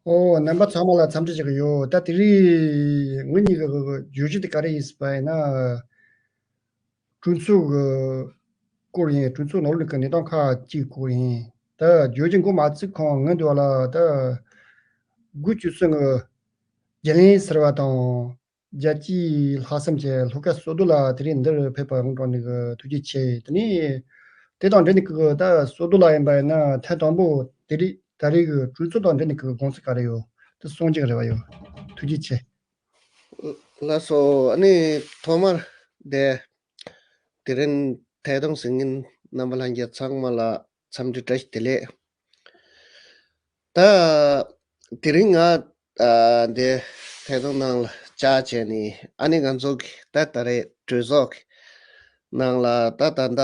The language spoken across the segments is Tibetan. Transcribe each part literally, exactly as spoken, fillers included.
ཨོ། རྣམ་པ་ཚང་མ་ལ་འཚམས་འདྲི་ཞུ་གི་ཡོད། ད་དེ་རིང་ངེད་གཉིས་ཀྱི་བརྗོད་གཞི་དེ་ག་རེ་ཡིན་ཟེར་བ་ཡིན་ན། གྲོས་ཚོགས་ཀྱི་སྐོར་ཡིན། གྲོས་ཚོགས་ནང་ལོགས་ཀྱི་གནས་སྟངས་ཁག་ཅིག་སྐོར་ཡིན། ད་བརྗོད་གཞི་འགོ་མ་བཙུགས་གོང་ངས་འདོད་པ་ལ། ད་དགུ་བཅུ་གསུམ་གྱི་བརྗེ་ལེན་ཟེར་བ་དང་། རྒྱལ་སྤྱིའི་ལྷག་བསམ་ཆེ་ལྷོ་ཁ་བསོད་རྡོར་ལགས་དེ་རིང་འདིར་ཕེབས་པར་དངོས་གྲུབ་ནས་ཐུགས་རྗེ་ཆེ། དེ་ནས་དེ་དང་འབྲེལ་ནས་ཀྱི་ད་བསོད་རྡོར་ལགས་ཡིན་པ་ཡིན་ན། ཐེངས་དང་པོ་དེ་རིང་ད་རེས་ཀྱི་གྲོས་ཚོགས་དང་འབྲེལ་ནས་ཀྱི་དགོངས་ཚུལ་ག་རེ་ཡོད། དེ་གསུང་རྒྱུ་རེ་བ་ཡོད། ཐུགས་རྗེ་ཆེ། ལགས་སོ། ཨ་ནི་ཐོག་མར་དེ་དེ་རིང་ཐད་གཏོང་གཟིགས་མཁན་རྣམ་པ་ལྷན་རྒྱས་ཚང་མ་ལ་འཚམས་འདྲི་བཀྲ་ཤིས་བདེ་ལེགས། ད་དེ་རིང་ང་ཨ་འདི་ཐད་གཏོང་ནང་ལ་བཅར་བྱས་ནས། ཨ་ནི་ང་ཚོ་གི་ད་ད་རེས་གྲོས་ཚོགས་ཀྱི་ནང་ལ་ད་ད་ལྟ་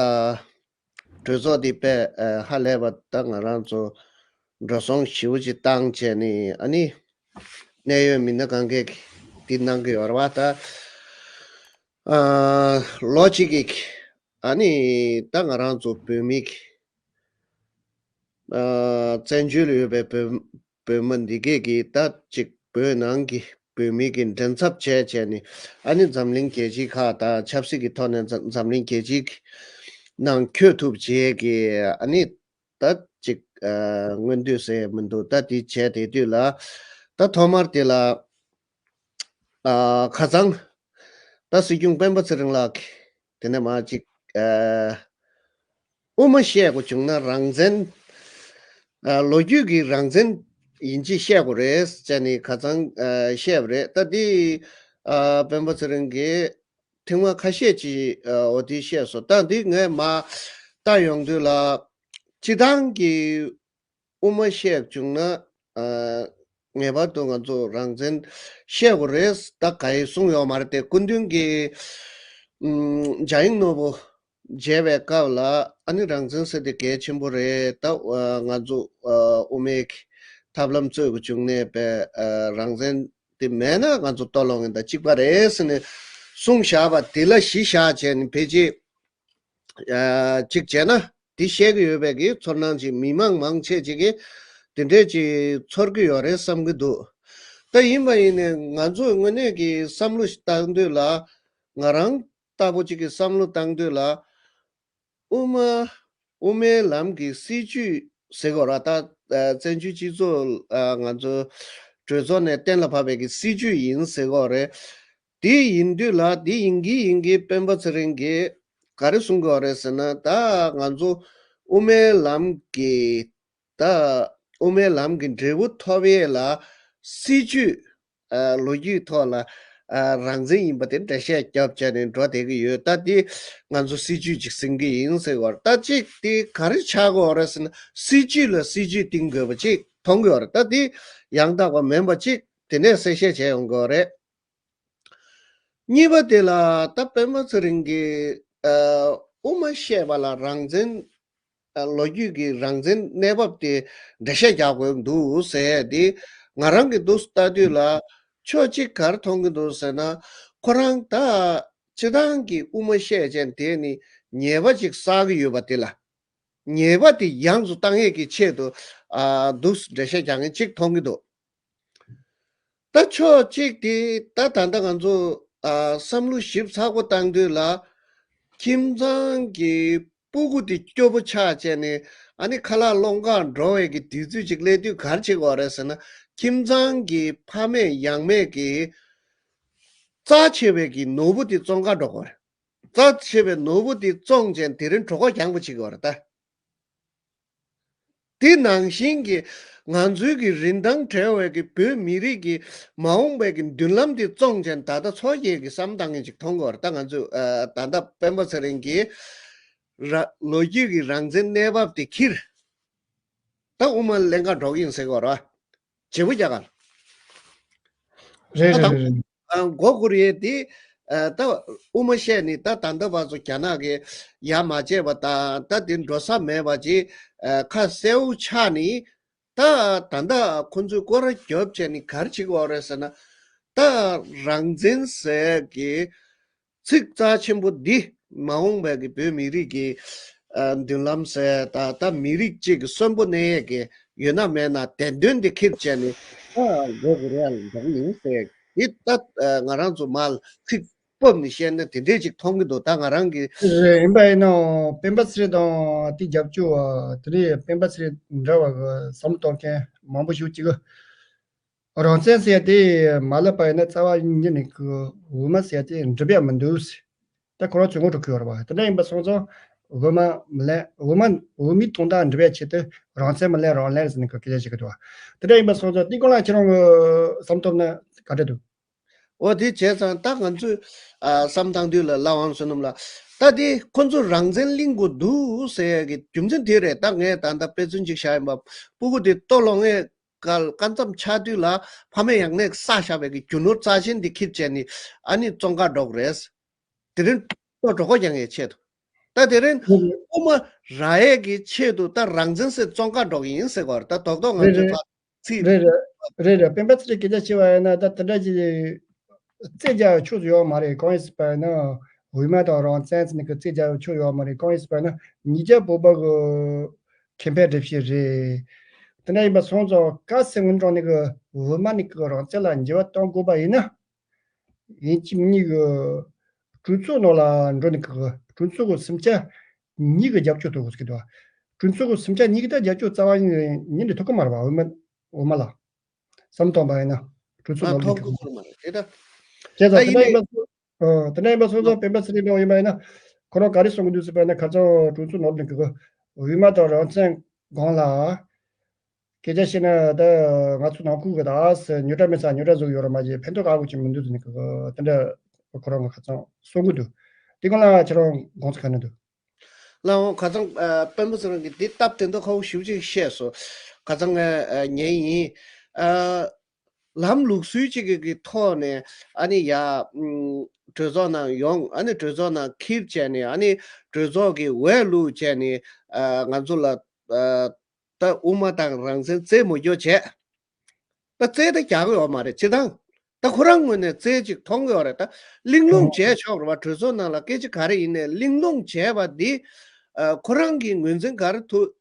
གྲོས་ཚོགས་འདི་དཔེ་ཨ་ཧ་ལས་པ། ད་ང་རང་ཚོ་འགྲོ་སོང་ཞེ་པོ་ཅིག་བཏང་བྱས་ནས། ཨ་ནི་གནད་ཡོད་མི་སྣ་གང་གས་འདི་གནང་གི་ཡོད་རེད་བ། ད་ཨ་ལོ་གཅིག་གི་ཨ་ནི་ད་ང་རང་ཚོ་བོད་མི་གི་ཨ་བཙན་བྱོལ་ལ་ཡོད་པའི་བོད་བོད་མི་འདི་གས་ཀྱིས་ད་ཅིག་བོད་ནང་གི་བོད་མི་གི་མགྲིན་ཚབ་བྱས་བྱས་ནས། ཨ་ནི་འཛམ་གླིང་རྒྱལ་སྤྱི་ཁག་དང་ཆབ་སྲིད་ཀྱི་ཐོག་ནས་འཛམ་འཛམ་གླིང་རྒྱལ་སྤྱིའི་ནང་འཁོད་ཐུབ་བྱས་ཀྱི། ཨ་ནི་ད་ཅིག་ཨ་མངོན་འདོད་ཟེར་མི་འདུག་ད་དེ་བྱས་དེ་དུས་ལ། ད་ཐོག་མར་དེ་ལ་ཨ་ཁ་སང་ད་སྲིད་སྐྱོང་སྤེན་པ་ཚེ་རིང་ལགས་ཀྱིས་དེ་ནས་མར་ཅིག་ཨ་དབུ་མ་བཤད་དགོས་བྱུང་ན་རང་བཙན། ཨ་ལོ་རྒྱུས་ཀྱི་རང་བཙན་ཡིན་ཅིག་བཤད་དགོས་རེད་ཟེར་ནས་ཁ་སང་ཨ་བཤད་པ་རེད། ད་དེ་ཨ་སྤེན་པ་ཚེ་རིང་གིས་ཐེངས་མ་ཁ་ཤས་ཅིག་ཨ་འོ་དེ་བཤད་སོང་། ད་འདི་ངས་མར་ལྟ་ཡོང་དུས་ལ། སྤྱི་བཏང་གི་དབུ་མ་བཤད་བྱུང་ན། ཨ་ངེས་པར་དུ་ང་ཚོ་རང་བཙན་བཤད་དགོས་རེད། ད་ག་ཡེ་གསུངས་ཡོད་མ་རེད་དེ། སྐུ་མདུན་གྱིས་ཨམ་འཇམ་དབྱངས་ནོར་བུ་མཇལ་བའི་སྐབས་ལ། ཨ་ནི་རང་བཙན་ཟེར་དེ་གལ་ཆེན་པོ་རེད། ད་ཨ་ང་ཚོ་ཨ་དབུ་མའི་ཐབས་ལམ་རྩོད་དགོས་བྱུང་ནས་པས། ཨ་རང་བཙན་དེ་མེད་ན་ང་ཚོ་ལྟོ་སློང་མཁན་དང་གཅིག་པ་རེད་ཟེར་ནས་གསུངས་བཞག་པ་དེ་ལ་གཞི་བཞག་བྱས་ནས། ཕལ་ཆེར་ཨ་གཅིག་བྱས་ན་དེ་བཤད་ཀྱི་ཡོད་པའི་གི་ཚོར་སྣང་ཅིག་མི་མང་མང་ཆེ་ཅིག་གིས་དེ་འདྲས་ཅིག་ཚོར་གྱི་ཡོད་རེད་བསམ་གྱི་འདུག་ད་ཡིན་པ་ཡིན་ནའི་ང་ཚོས་དངོས་གནས་ཀྱི་བསམ་བློ་ཞིག་བཏང་དུས་ལ། ང་རང་ལྟ་བུ་ཅིག་གིས་བསམ་བློ་བཏང་དུས་ལ། དབུ་མ་དབུ་མའི་ལམ་གྱི་སྲིད་བྱུས་ཟེར་དགོས་ར། ད་ཨ་བཙན་བྱོལ་སྤྱི་ཚོགས་ཨ་ང་ཚོ་གྲོས་ཚོགས་ནས་གཏན་ལ་ཕབ་པའི་གི་སྲིད་བྱུས་ཡིན་ཟེར་དགོས་རེད། དེ་ཡིན་དུས་ལ། དེ་ཡིན་གྱི་ཡིན་གྱི་སྤེན་པ་ཚེ་རིང་གིས་ག་རེ་གསུང་གི་ཡོད་རེད་ཟེར་ན། ད་ང་ཚོ་དབུ་མའི་ལམ་གྱི་ད་དབུ་མའི་ལམ་གྱི་འབྲས་བུ་ཐོབ་ཡས་ལ་སྲིད་བྱུས་ཨ་ལོ་རྒྱུས་ཐོག་ལ་ཨ་རང་བཙན་ཡིན་པ་དེ་འགྲེལ་བཤད་རྒྱབ་བྱས་ནས་འགྲོ་བསྡད་ཀྱི་ཡོད། ད་དེ་ང་ཚོ་སྲིད་བྱུས་ཅིག་ཟིན་གྱི་ཡིན་ཟེར་བ། ད་གཅིག་དེ་ག་རེ་ཆགས་ཀྱི་ཡོད་རེད་ཟེར་ན། སྲིད་བྱུས་ལ་སྲིད་བྱུས་བཏིང་དགོས་པ་ཅིག་མཐོང་གི་ཡོད་རེད། ད་དེ་ཡང་དག་པ་མིན་པ་ཅིག་དེ་ནས་གསལ་བཤད་བྱས་ཡོང་གི་ཡོད་རེད། གཉིས་པ་དེ་ལ་ད་སྤེན་པ་ཚེ་རིང་གིས་ཨ་དབུ་མ་བཤད་པ་ལ་རང་བཙན། ཨ་ལོ་རྒྱུས་ཀྱི་རང་བཙན་གནས་བབ་དེ་འགྲེལ་བཤད་རྒྱག་དགོས་འདུག་ཟེར་དེ། ང་རང་གིས་འདུག་ལྟ་དུས་ལ། ཕྱོགས་གཅིག་ག་རེ་མཐོང་གི་འདུག་ཟེར་ན། ཁོ་རང་ད་སྤྱི་བཏང་གི་དབུ་མ་བཤད་བྱས་དེ་ནི་ཉེས་པ་ཅིག་བསགས་ཀྱི་ཡོད་པ་དེ་ལ། ཉེས་པ་དེ་ཡང་དུ་བཏང་ཡས་ཀྱི་ཆེད་དུ་ཨ་འདུག་འགྲེལ་བཤད་རྒྱག་མཁན་ཅིག་མཐོང་གི་འདུག་ད་ཕྱོགས་གཅིག་དེ་ད་ད་ལྟ་ང་ཚོ་ཨ་བསམ་བློ་ཞིབ་ཚགས་པོ་བཏང་དུས་ལ། ཁྱིམ་ཚང་གི་སྤུ་གུ་དེ་སྐྱོ་པོ་ཆགས་བྱས་ནས། ཨ་ནི་ཁ་ལག་སློང་གར་འགྲོ་བའི་གི་དུས་ཚོད་ཅིག་སླེབས་དུས་ག་རེ་བྱེད་དགོས་རེད་ཟེར་ན། ཁྱིམ་ཚང་གི་ཕ་མེས་ཡང་མེས་ཀྱི་རྩ་ཆེ་བའི་གི་ནོར་བུ་དེ་བཙོང་གར་འགྲོ་དགོས་རེད། རྩ་ཆེ་བའི་ནོར་བུ་དེ་བཙོང་བྱས་དེ་རིང་གྲོད་ཁོག་རྒྱངས་པོ་བྱེད་དགོས་རེད་ད། དེ་ནང་བཞིན་གྱི་ང་ཚོའི་གི་རིན་ཐང་བྲལ་བའི་གི་བོད་མི་རིགས་ཀྱི་མ་འོངས་པའི་གི་མདུན་ལམ་དེ་བཙོང་བྱས་ད་ལྟ་འཚོ་བྱེད་ཀྱི་བསམ་བཏང་མཁན་ཅིག་མཐོང་གི་ཡོད་རེད། ད་ང་ཚོས་ཨ་ད་ལྟ་སྤེན་པ་ཚེ་རིང་གིས་ར་ལོ་རྒྱུས་ཀྱི་རང་བཙན་གནས་བབ་དེ་ཁྱེར། ད་དབུ་མ་ལེན་གར་འགྲོ་གི་ཡིན་ཟེར་གི་ཡོད་རེད། བྱེད་པོ་རྒྱག་གར། རེད་ད་རེད་དང་རེད་རེད། ཨ་མགོ་སྒུར་ཡས་དེ། ཨ་ད་དབུ་མ་བཤད་ནི་ད་ད་ལྟ་བར་དུ་རྒྱ་ནག་གིས་ཡ་མ་བྱས་པ་དང་། ད་དེ་འགྲོ་ས་མེད་པ་ཅིག་ཨ་ཁ་གསལ་པོ་ཆགས་ནི། ད་ད་ལྟ་ཁོ་ཚོས་སྐོར་ར་རྒྱོབ་བྱས་ནི་ག་རེ་བྱེད་ཀྱི་ཡོད་རེད་ཟེར་ན། ད་རང་བཙན་ཟེར་གི་ཚིག་རྩ་ཆེན་པོ་འདི། མ་འོངས་པའི་གི་བོད་མི་རིགས་ཀྱི་ཨ་མདུན་ལམ་ཟེར། ད་ད་མི་རིགས་གཅིག་གི་གསོན་པོ་གནས་ཡས་ཀྱི་ཡོད་ན་མེད་ན་བདེན་དོན་འདི་ཁྱེར་བྱས་ནས་ ད་དགོས་ཀྱི་རེད་ལ་འགྲོ་གི་ཡིན་ཟེར། འདི་ད་ང་རང་ཚོ་མར་ཚིག་སྤོབས་ནས་བཤད་ན་དེ་འདྲས་ཅིག་མཐོང་གི་འདུག་ད་ང་རང་གི། རེད། ཡིན་པ་ཡིན་ནའང་སྤེན་པ་ཚེ་རིང་དང་དེ་རྒྱབ་སྐྱོར་བ་དེ་ནས་སྤེན་པ་ཚེ་རིང་འདྲ་བ་གི་བསམ་བློ་གཏོང་མཁན་མང་པོ་ཞིག་ཅིག་གི། རང་བཙན་ཟེར་ཡ་དེ་མ་ལབ་པ་ཡིན་ན་རྩ་བ་ཉིད་ནས་གི་འོས་མ་ཟེར་ཡ་དེ་འགྲུབ་ཡ་མི་འདུག་ཟེར། ད་ཁོ་རང་ཚོས་ངོ་སྤྲོད་གི་ཡོད་རེད་བ། དེ་འདྲ་ཡིན་པ་སོང་ཙང་འོས་མ་མི་ལེན། འོས་མ་འོས་མིའི་དོན་དག་འགྲུབ་ཡ་ཆེད་དུ་རང་བཙན་མི་ལེན་རང་ལེན་ཟེར་ནས་གི་སྐད་ཆ་བཤད་གི་འདུག་བ། དེ་འདྲ་ཡིན་པ་སོང་ཙང་དེའི་སྐོར་ལ་ཁྱེད་རང་གི་བསམ་སྟོབས་ནི་ག་འདྲ་འདུག་འོ་དེ་བྱས་ཙང་ད་ང་ཚོས་ཨ་བསམ་བཏང་དུས་ལ་ལྷ་དབང་བསོད་ནམས་ལགས། ད་དེ་ཁོ་ཚོ་རང་བཙན་གླེང་དགོས་འདུག་ཟེར་ཡ་གི་རྒྱུ་མཚན་དེ་རེད། ད་ངས་ད་ལྟ་དཔེ་མཚོན་ཅིག་བཞག་ཡིན་པ། སྤུ་གུ་དེ་ལྟོ་སློང་ངེས་སྐལ་སྐལ་མཚམས་ཆགས་དུས་ལ་ཕ་མས་ཡང་ནས་བསགས་བཞག་པའི་གི་རྒྱུ་ནོར་རྩ་ཆེན་དེ་ཁྱེར་བྱས་ནས་ཨ་ནི་བཙོན་ཁང་འགྲོ་གི་རེད། དེ་རིང་ལྟོ་གྲོད་ཁོག་རྒྱག་ཡས་ཆེད་དུ། ད་དེ་རིང་དབུ་མ་རག་ཡས་ཀྱི་ཆེད་དུ་ད་རང་བཙན་ཟེར་བཙོན་ཁང་འགྲོ་གི་ཡིན་ཟེར་གོ་རེད། ད་རྡོག་རྡོག་ང་ཚོས་ཕར་ཚིག་རེད་རེད་རེད་རེད། སྤེན་པ་ཚེ་རིང་སྐད་ཆ་བཤད་པ་ཡིན་ན་ད་དེ་འདྲ་ཅིག་རྩོད་རྒྱག་ཕྱོགས་སུ་ཡོད་མ་རེད། གང་ཡིན་ཟེར་བ་ཡིན་ན་འོས་མ་དང་རང་བཙན་ཟེར་ནས་གི་རྩོད་རྒྱག་ཕྱོགས་ཡོད་མ་རེད། གང་ཡིན་ཟེར་བ་ཡིན་ན་ཉིས་བརྒྱ་བོད་པ་གི་ཁེ་ཕན་སྒྲུབ་བྱེད་རེད། དེ་འདྲ་ཡིན་པ་སོང་ཙང་གལ་སྲིད་སྔོན་འགྲོ་ནས་གི་འོས་མ་ནས་གི་རང་བཙན་ལ་འགྱུར་བ་གཏོང་དགོས་པ་ཡིན་ན། ཡིན་གཅིག་མིན་གཉིས་ཀྱི་གྲོས་ཚོགས་ནང་ལ་འགྲོ་ནས་ཀྱི་གྲོས་ཚོགས་ཀྱི་སུམ་ཆ་གཉིས་ཀྱི་རྒྱབ་སྐྱོར་ཐོབ་དགོས་ཀྱི་འདུག་གྲོས་ཚོགས་ཀྱི་སུམ་ཆ་གཉིས་ཀྱི་ད་རྒྱབ་སྐྱོར་རྩ་བ་ཉིད་ནས་ཐོབ་ཀྱི་མ་རེད་པ། འོས་མ་འོས་མ་ལ་བསམ་བཏང་པ་ཡིན་ན་གྲོས་ཚོགས་ནང་ལ་ཐོབ་ཀྱི་མ་རེད་དེ་ད། བྱས་ཙང་དེ་འདྲ་ཡིན་པ་སོང་། ཨ། དེ་འདྲ་ཡིན་པ་སོང་ཙང་སྤེན་པ་ཚེ་རིང་ལགས་ཡིན་པ་ཡིན་ན་ཁོ་རང་ག་རེ་གསུང་གི་འདུག་ཟེར་བ་ཡིན་ན་ཁ་སང་གྲོས་ཚོགས་ནང་ལ་ཀྱི་འོས་མ་དང་རང་བཙན་སྒང་ལ། སྐད་ཆ་བཤད་ན་ད་ང་ཚོ་ནང་ཁུལ་གྱི་ད་ཨ་སི་ཉོ་གྲ་མེད་ས་ཉོ་གྲ་བཟོ་གི་ཡོད་ར་མ་བྱས་ཕན་ཐོགས་ག་གོ་ཅིག་མི་འདུག་ཟེར་ནས་གི་དེ་འདྲ་ཁོ་རང་གི་ཁ་སང་གསུང་གི་འདུག་དེ་སྒང་ལ་ཁྱེད་རང་དགོངས་ཚུལ་ག་འདྲ་འདུག་ལགས་འོང་། ཁ་སང་ཨ་སྤེན་པ་ཚེ་རིང་གིས་འདི་སྟབས་བདེ་མདོག་ཁ་པོ་ཞེ་པོ་ཅིག་བཤད་སོང་། ཁ་སང་ངས་ཨ་ཉན་ཡིན། ཨ་ལམ་ལུགས་སྲོལ་ཅིག་གི་གི་ཐོག་ནས་ཨ་ནི་ཡ་ཨམ་གྲོས་ཚོགས་ནང་ཡོང་། ཨ་ནི་གྲོས་ཚོགས་ནང་འཁྱེར་བྱས་ནས་ཨ་ནི་གྲོས་ཚོགས་ཀྱི་འོས་བླུགས་བྱས་ནས་ཨ་ང་ཚོ་ལ་ཨ་ད་དབུ་མ་དང་རང་བཙན་རྩོད་མོ་རྒྱོ་བྱས། ད་རྩོད་ད་རྒྱག་གི་ཡོད་མ་རེད། སྤྱིར་བཏང་ད་ཁོ་རང་ངོས་ནས་རྩོད་ཅིག་མཐོང་གི་ཡོད་རེད། ད་གླེང་སློང་བྱས་ཆོག་རེད་བ། གྲོས་ཚོགས་ནང་ལ་སྐད་ཆ་ག་རེ་ཡིན་ནའི་གླེང་སློང་བྱས་པ་འདི་ཨ་ཁོ་རང་གི་ངོས་འཛིན་ག་རེ་ཐུབ།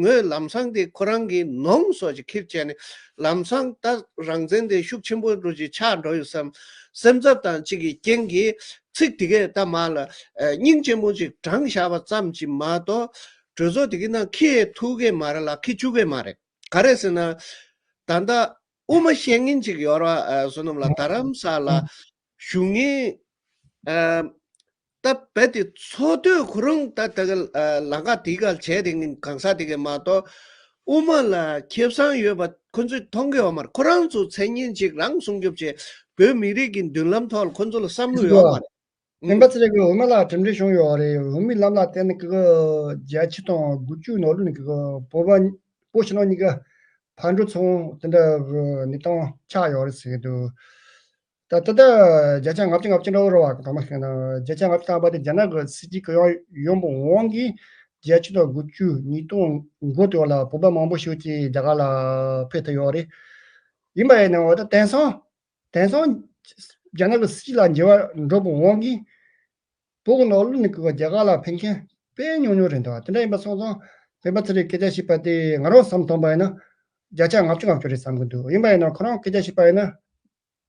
ངོས་ལམ་སང་དེ་ཁོ་རང་གི་ནོངས་སོགས་ཅིག་ཁྱེར་བྱས་ནས་ལམ་སང་ད་རང་བཙན་དེ་ཤུགས་ཆེན་པོ་འགྲོ་ཅིག་ཆགས་འགྲོ་ཡོད་བསམ། སེམས་འཚབ་དང་གཅིག་གི་རྐྱེན་གྱིས་ཚིག་དེ་གས་ད་མར་ལ་ཨ་སྙིང་རྗེ་མོ་ཅིག་དྲངས་བཞག་པ་ཙམ་གྱིས་མ་གཏོགས་གྲོས་ཚོགས་དེ་གི་ནང་འཁྱེར་ཐུབ་ཀྱི་མ་རེད་ལ་འཁྱེར་བཅུག་གི་མ་རེད། ག་རེ་ཟེར་ན། ད་ལྟ་དབུ་མ་བཤད་མཁན་ཅིག་ཡོད་ར། ཨ་བསོད་ནམས་ལགས། རྡ་རམ་ས་ལ་བཞུགས་མཁན། ཨ་ད་རྦད་དེ་ཚོགས་སྡོད་ཁོ་རང་ད་ད་ག་ཨ་ལམ་ཁ་དེ་ག་བྱས་དེ་གང་ཟག་དེ་ག་མ་གཏོགས་དབུ་མ་ལ་ཁེ་བཟང་ཡོད་པ་ཁོ་ཚོས་མཐོང་གི་ཡོད་མ་རེད། ཁོ་རང་ཚོ་མཚན་སྙན་ཅིག་རང་སྲུང་སྐྱོབ་བྱས་བོད་མི་རིགས་ཀྱི་མདུན་ལམ་ཐོག་ལ་ཁོ་ཚོ་ལ་བསམ་བློ་ཡོད་མ་རེད། སྤེན་པ་ཚེ་རིང་གིས་འོས་མ་ལ་གྲུབ་འབྲས་བྱུང་ཡོད་རེད། འོས་མའི་ལམ་ལ་བརྟེན་ནས་ཀྱི་བརྒྱད་ཅུ་དང་དགུ་བཅུ་ནང་ལོགས་ནས་ཀྱི་བོད་པ་བོད་ཕྱི་ནང་གཉིས་ཀ་ཕར་འགྲོ་ཚུར་འོང་དེ་འདྲ་གི་གནས་སྟངས་ཆགས་ཡོད་རེད་ཟེར་གྱི་འདུག་ད་ད་ལྟ་བརྒྱ་ཆ་ལྔ་བཅུ་ང་བཅུ་འདྲ་བོ་རེད་བ། གང་མ་ཤེས་ན་བརྒྱ་ཆ་ལྔ་བཅུ་ཐམ་པ་དེ་རྒྱ་ནག་གི་སྲིད་ཇུས་གི་ཡོང་ཡོང་པའི་དབང་གིས་བརྒྱད་ཅུ་དང་དགུ་བཅུ་ཉིས་སྟོང་འགོ་དེ་བ་ལ་བོད་པ་མང་པོ་ཞིག་ཅིག་རྒྱ་གར་ལ་ཕེབས་ཐུབ་ཡོད་རེད། ཡིན་པ་ཡིན་ནའང་ད་དེང་སང་། དེང་སང་རྒྱ་ནག་གི་སྲིད་ཇུས་ལ་འགྱུར་བ་འགྲོ་བའི་དབང་གིས་བོད་ཀྱི་ནང་ལོགས་ནས་ཀྱི་རྒྱ་གར་ལ་ཕེབས་མཁན་དཔེ་ཉུང་ཉུང་རེད་འདུག་དེ་འདྲ་ཡིན་པ་སོང་ཙང་སྤེན་པ་ཚེ་རིང་སྐད་ཆ་བཤད་པ་དེ་ང་རང་བསམ་བཏང་པ་ཡིན་ན་བརྒྱ་ཆ་ལྔ་བཅུ་ང་བཅུ་རེད་བསམ་གྱི་འདུག་ཡིན་པ་ཡིན་ན་ཁོ་རང་སྐད་ཆ་བཤད་པ་ཡིན་ན་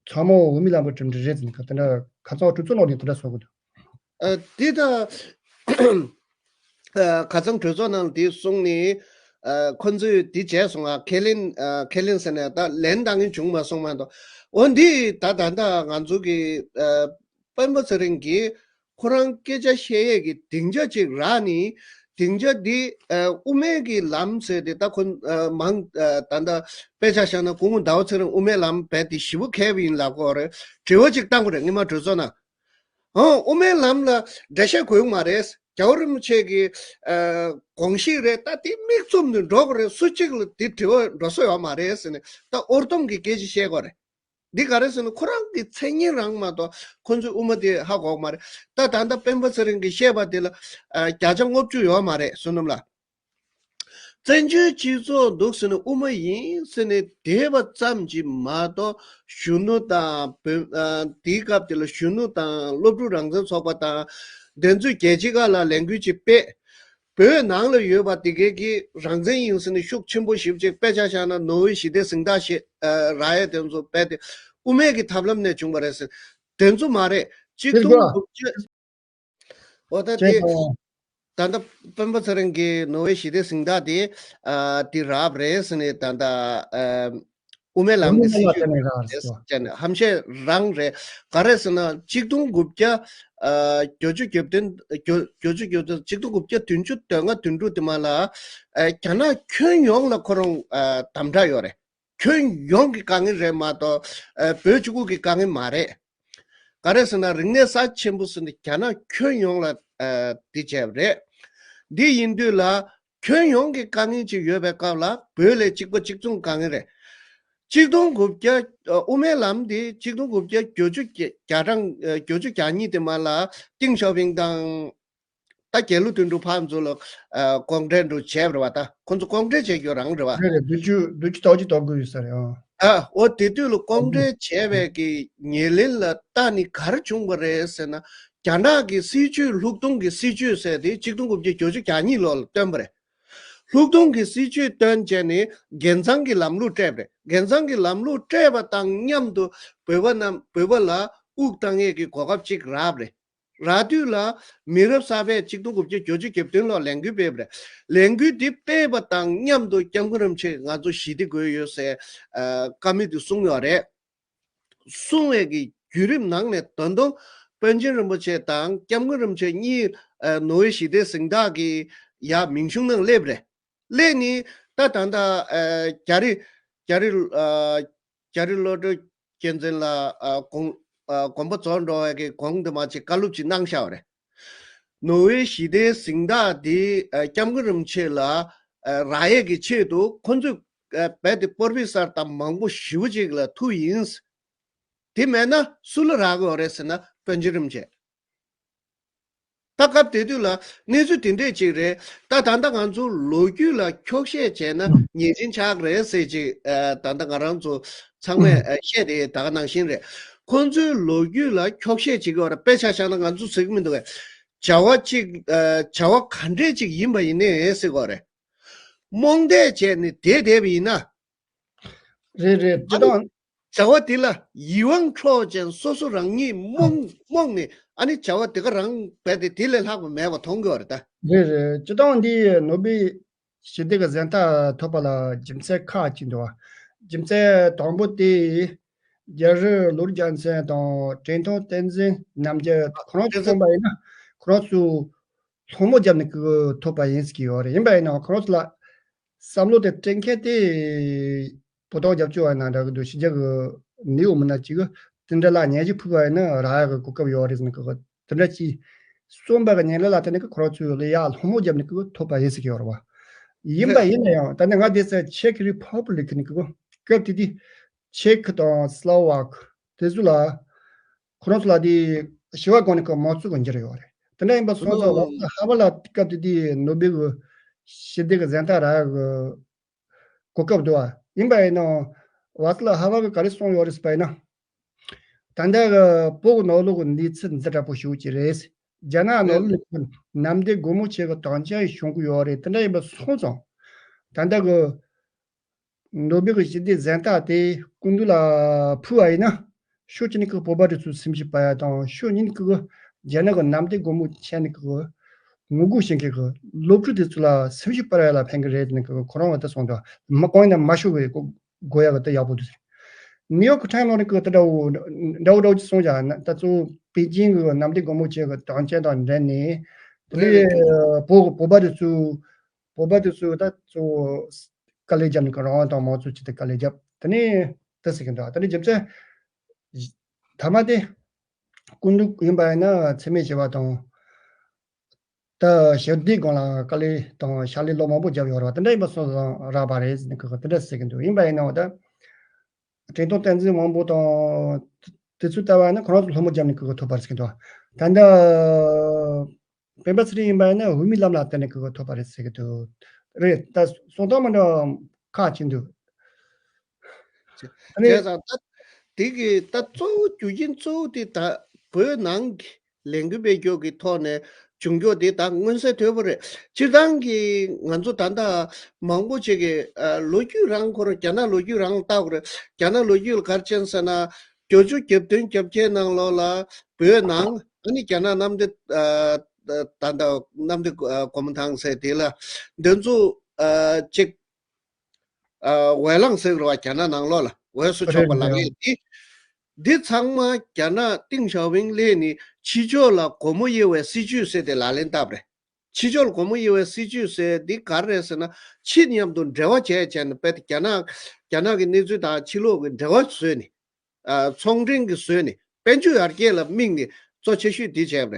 ཚང་མ་འོས་མི་ལམ་གྱི་གྲུབ་འབྲས་རེད་ཟེར་ནས་དེ་འདྲ་ཁ་སང་གྲོས་ཚོགས་ནང་ནས་དེ་འདྲ་གསུང་གི་འདུག་ཨ་དེ་ད་ཨ་ཁ་སང་གྲོས་ཚོགས་ནང་དེ་གསུངས་ནས་ཨ་ཁོ་ཚོས་དེ་བྱས་སོང་ང་། ཁས་ལེན་ཨ་ཁས་ལེན་ཟེར་ནས་ད་ལན་གཏང་མཁན་བྱུང་མ་སོང་མ་གཏོགས། འོ་འདི་ད་ད་ལྟ་ང་ཚོ་གི་ཨ་སྤེན་པ་ཚེ་རིང་གིས་ཁོ་རང་སྐད་ཆ་བཤད་ཡས་ཀྱི་སྡིངས་ཆ་ཅིག་རག་ནས་སྡིངས་ཆ་འདི་ཨ་དབུ་མའི་གི་ལམ་ཟེར་ཏེ་ད་ཁོ་ཨ་མང་ཨ་ད་ལྟ་དཔེ་ཆ་བཞག་ན་སྐུ་ངོ་ཟླ་བ་ཚེ་རིང་དབུ་མའི་ལམ་རྦད་དེ་ཞེ་པོ་མཁས་པ་ཡིན་ལབ་ཀྱི་ཡོད་རེད། དྲི་བ་ཅིག་བཏང་གི་རེད་སྔོན་མ་གྲོས་ཚོགས་ནང་། ཨོ་དབུ་མའི་ལམ་ལ་འགྲེལ་བཤད་དགོས་ཀྱི་མ་རེད། རྒྱལ་བ་རིན་པོ་ཆེ་གི་ཨ་དགོངས་གཞི་རེད། ད་དེ་མིག་བཙུམ་ནས་འགྲོ་དགོས་རེད། སུ་གཅིག་ལ་དེ་དྲི་བ་འགྲོ་ས་ཡོད་མ་རེད་ཟེར་ནས་ད་ཨོར་ཏོམ་གྱི་སྐད་ཆ་བཤད་དགོས་རེད། འདི་ག་རེ་ཟེར་ན་ཁོ་རང་གི་མཚན་སྙན་རང་མ་གཏོགས་ཁོ་ཚོས་དབུ་མ་དེ་ཧ་གོ་གི་མ་རེད། ད་ད་ལྟ་སྤེན་པ་ཚེ་རིང་གིས་བཤད་པ་དེ་ལ་ཨ་བརྒྱ་ཆ་ལྔ་བཅུ་ཡོད་མ་རེད་བསོད་ནམས་ལགས། བཙན་བྱོལ་སྤྱི་ཚོགས་འདུག་ཟེར་ནས་དབུ་མ་ཡིན་ཟེར་ནས་དེ་བ་ཙམ་གྱིས་མ་གཏོགས་གཞོན་ནུ་དང་བོད་ཨ་དེའི་སྐབས་དེ་ལ་གཞོན་ནུ་དང་སློབ་ཕྲུག་རང་བཙན་ཚོགས་པ་དང་དེ་ཚོས་རྒྱལ་སྤྱིའི་ཁ་ལ་ལས་འགུལ་ཅིག་སྤེལ། བོད་ནང་ལ་ཡོད་པ་དེ་གའི་གི་རང་བཙན་ཡིན་ཟེར་ནས་ཤུགས་ཆེན་པོ་ཞེ་པོ་ཅིག་དཔེ་ཆ་བཞག་ན་ནོར་ཝེ་ཞི་བདེ་གཟེངས་རྟགས་ཞེས་ཨ་རག་ཡས་དེ་ཚོ་རྦད་དེ་དབུ་མའི་གི་ཐབས་ལམ་ནས་བྱུང་བ་རེད་ཟེར། དེ་ཚོ་མ་རེད། གཅིག་སྟོང་དགུ་བརྒྱ། འོ་ད་དེ་ད་ལྟ་སྤེན་པ་ཚེ་རིང་གིས་ནོར་ཝེ་ཞི་བདེ་གཟེངས་རྟགས་དེ་ཨ་དེ་རག་པ་རེད་ཟེར་ནས་ད་ལྟ་ཨ་དབུ་མའི་ལམ་གྱི་སྲིད་ཇུས་རེད་ཟེར་ནས་ཧམ་བཤད་རང་རེད། ག་རེ་ཟེར་ན་གཅིག་སྟོང་དགུ་བརྒྱ་ཨ་བརྒྱད་ཅུ་གྱ་བདུན་བརྒྱད་ཅུ་གྱ་བདུན་གཅིག་སྟོང་དགུ་བརྒྱ་བདུན་ཅུ་དོན་ལྔ་བདུན་དྲུག་དེ་མ་ལ་ཨ་རྒྱ་ནག་ཁྱོན་ཡོངས་ལ་ཁོ་རང་ཨ་དམ་དྲག་ཡོད་རེད། ཁྱོན་ཡོངས་ཀྱི་དཀའ་ངལ་རེད་མ་གཏོགས་ཨ་བོད་གཅིག་པུ་གི་དཀའ་ངལ་མ་རེད། ག་རེ་ཟེར་ན་རིག་གནས་རྩ་ཆེན་པོ་ཟེར་ནས་རྒྱ་ནག་ཁྱོན་ཡོངས་ལ་ཨ་འདི་བྱས་པ་རེད། འདི་ཡིན་དུས་ལ་ཁྱོན་ཡོངས་ཀྱི་དཀའ་ངལ་ཅིག་ཡོད་པའི་སྐབས་ལ་བོད་ལ་གཅིག་པ་གཅིག་མཚུངས་དཀའ་ངལ་རེད། གཅིག་སྟོང་དགུ་བརྒྱ་ཨ་དབུ་མའི་ལམ་འདི་གཅིག་སྟོང་དགུ་བརྒྱ་བརྒྱད་ཅུ་གྱ་གྲངས་ཨ་བརྒྱད་ཅུ་གྱ་གཉིས་དེ་མ་ལ་ཏིང་ཞའོ་ཕིང་དང་། ད་རྒྱལ་གླུ་དོན་གྲུབ་ཕར་ཚུར་ལ་ཨ་ལྐོག་འབྲེལ་འགྲོ་བྱས་པ་རེད་བ། ད་ཁོང་ཚོ་ལྐོག་འབྲེལ་བྱས་རྒྱུ་རང་རེད་བ། རེད་རེད། བདུན་ཅུ་བདུན་ཅུ་དོན་གཅིག་དོན་དགུ་ཡོད་ས་རེད་ཨང་། ཨ་འོ་དེ་དུས་ལ་ལྐོག་འབྲེལ་བྱས་པའི་གི་ཉེར་ལེན་ལ་ལྟ་ནི་ག་རེ་བྱུང་བ་རེད་ཟེར་ན། རྒྱ་ནག་གི་སྲིད་ཇུས་ལྷུག་གདུང་གི་སྲིད་ཇུས་ཟེར་དེ་གཅིག་སྟོང་དགུ་བརྒྱ་བརྒྱད་ཅུ་གྱ་གཉིས་ལོ་ལ་བཏོན་པ་རེད། ལྷུག་གདུང་གི་སྲིད་ཇུས་བཏོན་བྱས་ནས་འགན་གཙང་གི་ལམ་ལུགས་སྤྲད་པ་རེད། འགན་གཙང་གི་ལམ་ལུགས་སྤྲད་པ་དང་མཉམ་དུ་བོད་པ་རྣམས་བོད་པ་ལ་དབུགས་བཏང་ཡས་ཀྱི་གོ་སྐབས་ཅིག་རག་པ་རེད། རག་དུས་ལ་མི་རབས་གསར་པས་གཅིག་སྟོང་དགུ་བརྒྱ་བརྒྱད་ཅུ་གྱ་བདུན་ལོར་ལས་འགུལ་སྤེལ་བ་རེད། ལས་འགུལ་འདི་སྤེལ་བ་དང་མཉམ་དུ་སྐྱབས་མགོན་རིན་པོ་ཆེས་ང་ཚོ་ཞི་བདེ་དགོས་ཡོད་ཟེར་ཨ་བཀའ་མོལ་དུ་གསུངས་ཡོད་རེད། གསུངས་པའི་གི་བརྒྱུད་རིམ་ནང་ནས་ད་དུང་པཎ་ཆེན་རིན་པོ་ཆེ་དང་སྐྱབས་མགོན་རིན་པོ་ཆེ་གཉིས་ཨ་ནོར་ཝེ་ཞི་བདེ་གཟེངས་རྟགས་ཀྱི་ཡ་མིང་གཞུང་ནང་སླེབས་རེད། སླེབས་ནི་ད་ད་ལྟ་ཨ་རྒྱ་རི་རྒྱ་རི་ཨ་རྒྱ་རི་བློ་གྲོས་རྒྱལ་མཚན་ལ་ཨ་དགོངས་ཨ་དགོངས་པ་རྫོགས་འགྲོ་བའི་གི་གོང་དུ་མ་ཅིག་བཀའ་སློབ་ཅིག་གནང་བཞག་པ་རེད། ནོར་ཝེ་ཞི་བདེའི་གཟེངས་རྟགས་འདི་ཨ་སྐྱབས་མགོན་རིན་པོ་ཆེ་ལ་ཨ་རག་ཡས་ཀྱི་ཆེད་དུ་ཁོ་ཚོས་ཨ་རྦད་དེ་པོར་ཕི་སར་དང་མང་པོ་ཞེ་པོ་ཅིག་ལ་ཐུག་ཡིན། དེ་མེད་ན་སུ་ལ་རག་གི་ཡོད་རེད་ཟེར་ན་པཎ་ཆེན་རིན་པོ་ཆེ། ད་སྐབས་དེ་དུས་ལ་གནས་ཚུལ་དེ་འདྲས་ཅིག་རེད། ད་ད་ལྟ་ང་ཚོ་ལོ་རྒྱུས་ལ་འཁྱོག་བཤད་བྱས་ན་ཉེས་ཅན་ཆགས་རེད་ཟེར་ཅིག་ཨ་ད་ལྟ་ང་རང་ཚོ་ཚང་མས་ཨ་བཤད་དེ་ད་ག་ནང་བཞིན་རེད། ཁོང་ཚོའི་ལོ་རྒྱུས་ལ་འཁྱོག་བཤད་བྱེད་ཀྱི་ཡོད་རེད། དཔེ་ཆ་བཞག་ན་ང་ཚོ་ཟེར་གྱི་མི་འདུག་གས། བྱ་བ་གཅིག་ཨ་བྱ་བ་ག་འདྲས་ཅིག་ཡིན་པ་ཡིན་ནའི་ཟེར་གྱི་ཡོད་རེད། རྨོངས་དད་བྱས་ནས་བསྡད་བསྡད་པ་ཡིན་ན། རེད་རེད། སྤྱི་ཨ་ནི་བཏང་བྱ་བ་དེ་ལ་ཡིད་དབང་འཕྲོག་ཅན་སོ་སོ་རང་ཉིད་རྨོངས་རྨོངས་ནས་ཨ་ནི་བྱ་བ་དེ་ག་རང་བས་ཏེ་དེ་ལས་ལྷག་པ་མེད་པ་མཐོང་གི་ཡོད་རེད་ད། རེད་རེད། སྤྱི་བཏང་འདི་ནོ་སྦེལ་ཞི་བདེ་གི་གཟེངས་རྟགས་ཐོབ་པ་ལ་རྒྱུ་མཚན་ཁག་ཅིག་འདུག་བ། རྒྱུ་མཚན་དང་པོ་དེ་རྒྱལ་རི་ལོ་རི་རྒྱལ་མཚན་དང་དྲན་ཐང་བསྟན་འཛིན་རྣམ་རྒྱལ་ཁོ་རང་ཚོ་བརྩམས་པ་ཡིན་ན་ཁོ་རང་ཚོ་སློང་མོ་བརྒྱབ་ནས་ཀྱི་ཐོབ་པ་ཡིན་ཟེར་གྱི་ཡོད་རེད། ཡིན་པ་ཡིན་ནའང་ཁོ་རང་ཚོ་ལ་བསམ་བློ་དེ་སྤྲད་མཁན་དེ་བོད་ཐོག་རྒྱབ་སྐྱོར་བ་ཡིན་ན་འདྲ་གི་འདུག་ཕྱི་རྒྱལ་གི་ནེའུ་མི་སྣ་གཅིག་གི་དེ་འདྲ་ལ་ཉན་ཞིག་ཕུལ་བ་ཡིན་ན་རག་ཡག་གི་གོ་སྐབས་ཡོད་རེད་ཟེར་ནས་ཀྱི་དེ་འདྲ་ཅིག་གསུངས་པ་གི་ཉིན་རེ་ལ་དེ་ནས་ཀྱི་ཁོ་རང་ཚོས་ལ་ཡ་སློང་མོ་བརྒྱབ་ནས་ཀྱི་ཐོབ་པ་ཡིན་ཟེར་གྱི་ཡོད་རེད་བ། ཡིན་པ་ཡིན་ན་ཡང་ད་ནི་ང་དེ་ཚོ་ཆེག་རི་ཕབ་ལིག་ནས་ཀྱི་སྐབས་དེ་དུས་ཆེག་དང་སློ་ཝག་དེ་ཚོ་ལ་ཁོ་རང་ཚོ་ལ་དེ་ཞི་བ་གོང་ནས་ཀྱི་མང་གཙོ་གི་འགྱུར་ཡོད་རེད། དེ་འདྲ་ཡིན་པ་སོང་ཙང་ལ་ཧ་བ་ལ་སྐབས་དེ་དུས་ནོ་སྦེལ་གི་ཞི་བདེ་གི་གཟེངས་རྟགས་རག་གི་གོ་སྐབས་འདུག་བ། ཡིན་པ་ཡིན་ནའང་བ་སི་ལ་ཧ་བ་གི་ག་རེ་གསུངས་ཡོད་རེད་ཟེར་བ་ཡིན་ན། ད་ལྟ་གི་བོད་ཀྱི་ནང་ལོགས་ཀྱི་གནས་ཚུལ་འདི་འདྲ་པོ་ཞིག་ཅིག་རེད། རྒྱ་ནག་ནང་ལོགས་ལ་ནམ་ཟླའི་སྒོར་མོ་ཆེ་གི་དོན་རྐྱེན་བྱུང་གི་ཡོད་རེད། དེ་འདྲ་ཡིན་པ་སོང་ཙང་ད་ལྟ་གི་ནོ་སྦེལ་གྱི་ཞི་བདེ་གཟེངས་རྟགས་དེ་སྐུ་མདུན་ལ་ཕུལ་བ་ཡིན་ན་ཕྱོགས་གཅིག་ནས་ཀྱི་བོད་པ་རེ་ཚོའི་སེམས་ཤུགས་སྤར་ཡ་དང་ཕྱོགས་གཉིས་ནས་ཀྱི་རྒྱ་ནག་གི་ནམ་ཟླའི་སྒོར་མོ་ཆེ་ནས་ཀྱི་ངོ་རྒོལ་བྱེད་མཁན་གྱི་སློབ་ཕྲུག་དེ་ཚོ་ལ་སེམས་ཤུགས་སྤར་ཡ་ལ་ཕན་གྱི་རེད་ནས་ཀྱི་ཁོ་རང་བ་ད་གསུངས་འདུག་མ་གང་ཡིན་ན་མ་ཤོར་བའི་དགོས་ཡ་གི་ད་ཡག་པོ་འདུག་ནིའུ་ཡོག་ཊའིམ་ནང་ནས་ཀྱི་ད་འདྲ་བོ་འདྲ་བོ་འདྲ་བོ་ཅིག་གསུངས་ཀྱང་ད་གཙོ་བོ་པེ་ཅིང་གི་ནམ་ཟླའི་སྒོར་མོ་ཆེ་གི་དོན་རྐྱེན་དང་འབྲེལ་ནས་དེ་ནས་བོད་བོད་པ་དེ་ཚོ་བོད་པ་དེ་ཚོ་ད་གཙོ་བོ་དཀའ་ལས་བརྒྱབ་ནས་ཀྱི་རང་དབང་དང་མང་གཙོ་ཆེད་དུ་དཀའ་ལས་བརྒྱབ། དེ་ནས་དེ་ཟེར་གྱི་འདུག་དེ་ནས་རྒྱུ་མཚན་ཐ་མ་དེ་སྐུ་མདུན་ཡིན་པ་ཡིན་ན་འཚེ་མེད་ཞི་བ་དང་། ད་ཞི་བདེའི་སྒང་ལ་དཀའ་ལས་དང་ཕྱག་ལས་ལོ་མང་པོ་བརྒྱབ་ཡོད་རེད་བ། དེ་འདྲ་ཡིན་པ་སོང་ཙང་རག་པ་རེད་ཟེར་ནས་ཁོ་དེ་འདྲ་ཟེར་གྱི་འདུག་ཡིན་པ་ཡིན་ནའང་ད་དྲན་གདུང་བསྟན་འཛིན་དབང་པོ་དང་དེ་ཚོ་ལྟ་བ་ཡིན་ན་ཁོ་རང་ཚོ་སློང་མོ་བརྒྱབ་ནས་ཁོ་ཐོབ་པ་རེད་ཟེར་གྱི་འདུག་ད་ལྟ་སྤེན་པ་ཚེ་རིང་ཡིན་པ་ཡིན་ན་འོས་མིའི་ལམ་ལ་བརྟེན་ནས་ཁོ་ཐོབ་པ་རེད་ཟེར་གྱི་འདུག་རེད། ད་གསུང་སྟངས་མི་འདྲ་བ་ཁག་ཅིག་འདུག་ཨ་ནི་བྱས་ཙང་ད་དེ་གི་ད་གཙོ་བོ་རྒྱུ་རྐྱེན་གཙོ་བོ་དེ་ད་བོད་ནང་གི་ལས་འགུལ་སྤེལ་རྒྱུ་གི་ཐོག་ནས་ བྱུང་རྒྱུ་དེ་ད་མངོན་གསལ་དོད་པོ་རེད། སྤྱིར་བཏང་གི་ང་ཚོ་ད་ལྟ་མང་པོ་ཅིག་གི་ཨ་ལོ་རྒྱུས་རང་ཁོ་རང་རྒྱ་ནག་ལོ་རྒྱུས་རང་ལ་བལྟ་དགོས་རེད། རྒྱ་ནག་ལོ་རྒྱུས་ལ་ག་རེ་བྱས་ཟེར་ན། བརྒྱད་ཅུ་གྱ་བདུན་གྱ་བརྒྱད་ནང་ལོགས་ལ་བོད་ནང་ཨ་ནི་རྒྱ་ནག་གནམ་བདེ་ཨ་ད་ལྟ་གནམ་བདེ་ཨ་གོ་མ་ཐང་ཟེར་དེ་ལ་འདི་ཚོ་ཨ་ཅིག་ཨ་འོས་ལངས་ཟེར་བ་རྒྱ་ནག་ནང་ལོགས་ལ་འོས་སུ་ཕྱོགས་པ་ལག་ལེན་འདི། འདི་ཚང་མ་རྒྱ་ནག་ཏེང་ཞའོ་ཕིང་སླེབས་ནས་ཕྱི་ཕྱོགས་ལ་སྒོ་མོ་དབྱེ་བའི་སྲིད་ཇུས་ཟེར་དེ་ལག་ལེན་བསྟར་བ་རེད། ཕྱི་ཕྱོགས་ལ་སྒོ་མོ་དབྱེ་བའི་སྲིད་ཇུས་ཟེར་འདི་ག་རེ་རེད་ཟེར་ན། ཕྱི་མཉམ་དུ་འབྲེལ་བ་བྱས་བྱས་ནས་དཔེ་དེ་རྒྱ་ནག་རྒྱ་ནག་གི་གནས་ཚུལ་དང་ཕྱི་ལོགས་ཀྱི་འབྲེལ་བ་བཟོས་ནས། ཨ་ཚོང་འབྲེལ་གྱི་བཟོས་ནས་དཔལ་འབྱོར་ཡར་རྒྱས་ལ་དམིགས་ནས་གཙོ་ཆེ་ཤོས་འདི་བྱས་པ་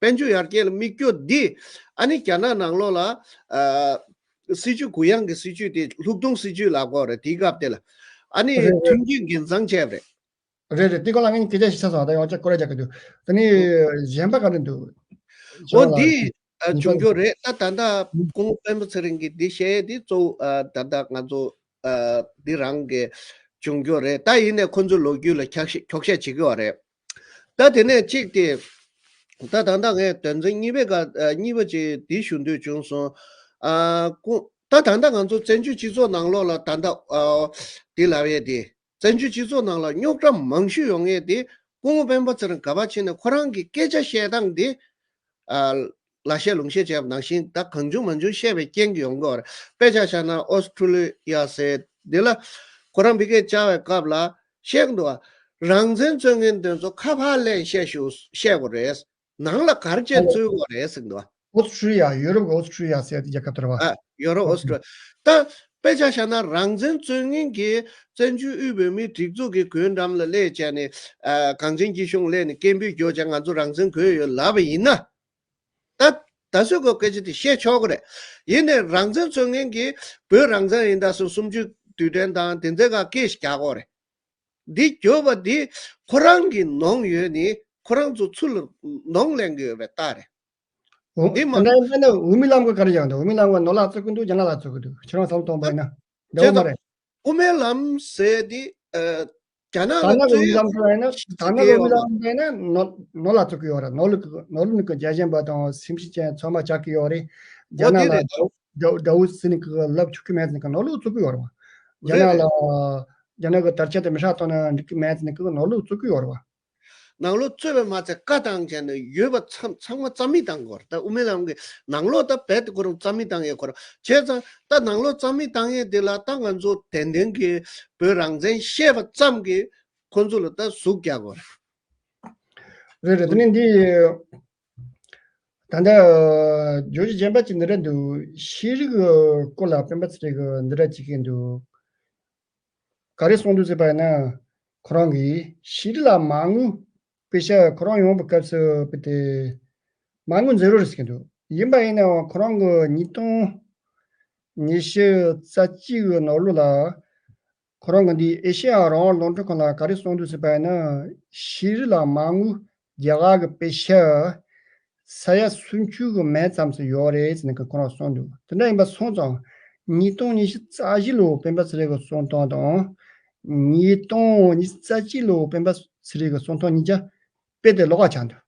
རེད། དཔལ་འབྱོར་ཡར་རྒྱས་ལ་དམིགས་རྒྱུ་འདི་ཨ་ནི་རྒྱ་ནག་ནང་ལོགས་ལ་ཨ་སྲིད་ཇུས་གུ་ཡངས་ཀྱི་སྲིད་ཇུས་དེ་ལྷུག་གདུང་སྲིད་ཇུས་ལབ་དགོས་རེད། དེའི་སྐབས་དེ་ལ་ཨ་ནི་རེད་རེད། མཐུན་རྐྱེན་རྒྱུན་བཟང་བྱས་པ་རེད། རེད་རེད། དེ་སྐོར་ལ་ངས་སྐད་ཆ་ཞིག་ཆགས་སོང་། ད་ཡང་བསྐྱར་སྐོར་ར་རྒྱག་གི་འདུག་དེ་ནས་གཞན་པ་ག་རེ་འདུག་ཁྱེད་འོ་རང་ལ་འདི་ཨ་ཉིན་བྱུང་རྒྱུ་རེད། ད་ད་ལྟ་སྐུ་ངོ་སྤེན་པ་ཚེ་རིང་གིས་འདི་བཤད་ཡས་འདི་གཙོ་བོ་ཨ་ད་ལྟ་ང་ཚོ་ཨ་འདི་རང་གི་བྱུང་རྒྱུ་རེད། ད་ཡིན་ནའི་ཁོ་ཚོའི་ལོ་རྒྱུས་ལ་འཁྱོག་བཤད་འཁྱོག་བཤད་བྱེད་ཀྱི་ཡོད་རེད། ད་དེ་ནས་གཅིག་དེ་ད་ད་ལྟ་ངས་དོན་ཚན་གཉིས་པའི་སྐབས་ཨ་གཉིས་པ་ཅིག་འདི་ཞུ་འདོད་བྱུང་སོང་། ཨ་སྐུ་ད་ད་ལྟ་ང་ཚོ་བཙན་བྱོལ་སྤྱི་ཚོགས་ནང་ལོགས་ལ་ད་ལྟ་ཨ་འདི་ལབ་ཡས་དེ། བཙན་བྱོལ་སྤྱི་ཚོགས་ནང་ལ་རྙོག་དྲ་མང་ཤོས་ཡོང་ཡས་དེ་སྐུ་ངོ་སྤེན་པ་ཚེ་རིང་ག་པར་ཕྱིན་ནས་ཁོ་རང་གི་སྐད་ཆ་བཤད་སྟངས་དེ་ཨ་ལ་བཤད་ལུང་བཤད་བྱས་པ་ནང་བཞིན་ད་གང་བྱུང་མང་བྱུང་བཤད་པའི་རྐྱེན་གྱིས་ཡོང་གི་ཡོད་རེད། དཔེ་ཆ་བཞག་ན་ཨོ་སི་ཁྲུ་ལི་ཡ་ཟེར་འདི་ལ་ཁོ་རང་ཕ་གིར་བཅར་བའི་སྐབས་ལ་བཤད་ཀྱི་འདུག་བ། རང་བཙན་རྩོད་མཁན་དེ་ཚོ་ཁ་ཕར་ལེན་བཤད་ཞུ་བཤད་དགོས་རེད། ནང་ལ་ག་རེ་བྱས་རྩོད་དགོས་རེད་ཟེར་གྱི་འདུག་བ། ཨོ་སི་ཁྲུ་ལི་ཡ། ཡུ་རོབ་ཀྱི་ཨོ་སི་ཁྲུ་ལི་ཡ་ཟེར་དེ་རྒྱལ་ཁབ་དེ་རེད་བ། ཨ་ཡོ་རོབ་ཨོ་སི་ཁྲུ་ལི་ཡ། ད་དཔེ་ཆ་བཞག་ན་རང་བཙན་རྩོད་མཁན་གྱི་བཙན་བྱོལ་དབུས་བོད་མིའི་སྒྲིག་འཛུགས་ཀྱི་གུང་འགྲམ་ལ་སླེབས་བྱས་ནས་ཨ་གངས་ཅན་སྐྱིད་གཤོངས་སླེབས་ནས་སྐད་འབོད་རྒྱོབ་བྱས་ང་ཚོ་རང་བཙན་དགོས་ཡོད་ལབ་པ་ཡིན་ན། ད་ད་གཟོད་ཁོ་སྐད་ཆ་དེ་བཤད་ཆོག་གི་རེད། ཡིན་ནའི་རང་བཙན་རྩོད་མཁན་གྱིས་བོད་རང་བཙན་ཡིན་ད་ཟེར་གསུམ་བཅུའི་དུས་དྲན་དང་དེ་ཚོའི་སྐབས་སྐད་ཞིག་རྒྱག་གི་ཡོད་རེད། འདི་བརྗོད་པ་འདི་ཁོ་རང་གིས་ནོངས་ཡོད་ནི་ཁོ་རང་ཚོ་ཚུར་ལ་ནོངས་ལེན་གྱི་ཡོད་པའི་རྟགས་རེད། འོ་འདི་མ་དེ་འདྲ་ཡིན་ན་དབུ་མའི་ལམ་གྱིས་ག་རེ་བྱས་འདུག་དབུ་མའི་ལམ་གྱིས་ནོར་ལག་བཙུགས་ཀྱི་འདུག་རྒྱ་ནག་ལ་བཙུགས་ཀྱི་འདུག་ཁྱེད་རང་བསམ་བློ་གཏོང་བ་ཡིན་ན་འདྲ་བོ་མ་རེད། དབུ་མའི་ལམ་ཟེར་དེ་ཨ་རྒྱ་ནག་ལ་ད་ནི་དབུ་མའི་ལམ་ཟེར་བ་ཡིན་ན་ད་ནི་དབུ་མའི་ལམ་ཟེར་ན་ནོར་ནོར་ལ་བཙུགས་ཀྱི་ཡོད་རེད། ནོར་ལུག་ནོར་ལུག་ནི་ཀྱི་རྒྱལ་ཞེན་པ་དང་སེམས་ཤུགས་ཅན་ཚང་མ་ཆགས་ཀྱི་ཡོད་རེད། རྒྱ་ནག་ལ་དགྲ་དགྲ་བོ་ཟེར་ནི་ཀྱི་ལབ་ཆོག་གི་མེད་ཟེར་ནི་ཀྱི་ནོར་ལུག་བཙུགས་ཀྱི་ཡོད་རེད་བ། རྒྱ་ནག་ལ་རྒྱ་ནག་གི་དར་ཆ་དེ་མི་ཧྲ་གཏོང་ན་འགྲིག་གི་མེད་ཟེར་ནི་ཀྱི་ནོར་ལུག་བཙུགས་ཀྱི་ཡོད་རེད་བ། ནང་ལོགས་རྩོད་པ་མ་ཚད་བཀའ་བཏང་བྱས་ནས་ཡོད་པ་ཚང་ཚང་མ་རྩ་མེད་བཏང་དགོས་རེད། ད་དབུ་མའི་ལམ་གྱི་ནང་ལོགས་ད་རྦད་དེ་ཁོ་རང་རྩ་མེད་བཏང་ཡས་ཁོ་རང་བྱས་ཙང་ད་ནང་ལོགས་རྩ་མེད་བཏང་ཡས་དེ་ལ་ད་ང་ཚོ་དྲང་བདེན་གྱི་བོད་རང་བཙན་བཤད་པ་ཙམ་གྱིས་ཁོ་ཚོ་ལ་ད་ཟུག་རྒྱག་དགོས་རེད། རེད་རེད། དེ་ནས་འདི་ད་ལྟ་བརྗོད་གཞི་གཞན་པ་ཅིག་འདི་འདྲ་འདུག་ཤེས་རིག་གི་སྐོར་ལ་སྤེན་པ་ཚེ་རིང་གིས་འདི་འདྲ་ཅིག་གི་འདུག་ག་རེ་གསུངས་འདུག་ཟེར་བ་ཡིན་ན། ཁོ་རང་གིས་ཤེས་རིག་ལ་མ་དངུལ་དཔེ་ཆ་ཁོ་རང་ཡོང་བའི་སྐབས་སུ་དཔེ་དེ་མ་དངུལ་འཛིན་རོགས་རེད་ཟེར་གྱི་འདུག་ཡིན་པ་ཡིན་ནའང་ཁོ་རང་གི་ཉིས་སྟོང་ཉི་ཤུ་རྩ་གཅིག་གི་ནང་ལོགས་ལ་ཁོ་རང་གི་འདི་ཨེ་ཤེ་ཡ་རང་དབང་རླུང་འཕྲིན་ཁང་ལ་ག་རེ་གསུངས་འདུག་ཟེར་བ་ཡིན་ན། ཤེས་རིག་ལ་མ་དངུལ་རྒྱ་གར་གྱི་དཔེ་ཆ་ས་ཡ་སུམ་ཅུ་གི་མན་ཙམ་ཞིག་ཡོད་རེད་ཟེར་ནས་ཁོ་རང་གསུངས་འདུག་དེ་འདྲ་ཡིན་པ་སོང་ཙང་ཉིས་སྟོང་ཉི་ཤུ་རྩ་བཞི་ལོ་སྤེན་པ་ཚེ་རིང་གིས་གསུངས་སྟངས་དང་། ཉིས་སྟོང་ཉི་ཤུ་རྩ་གཅིག་ལོ་སྤེན་པ་ཚེ་རིང་གིས་གསུངས་སྟངས་གཉིས་ཆ་དཔེ་དེ་ལོགས་ཀ་ཆགས་འདུག་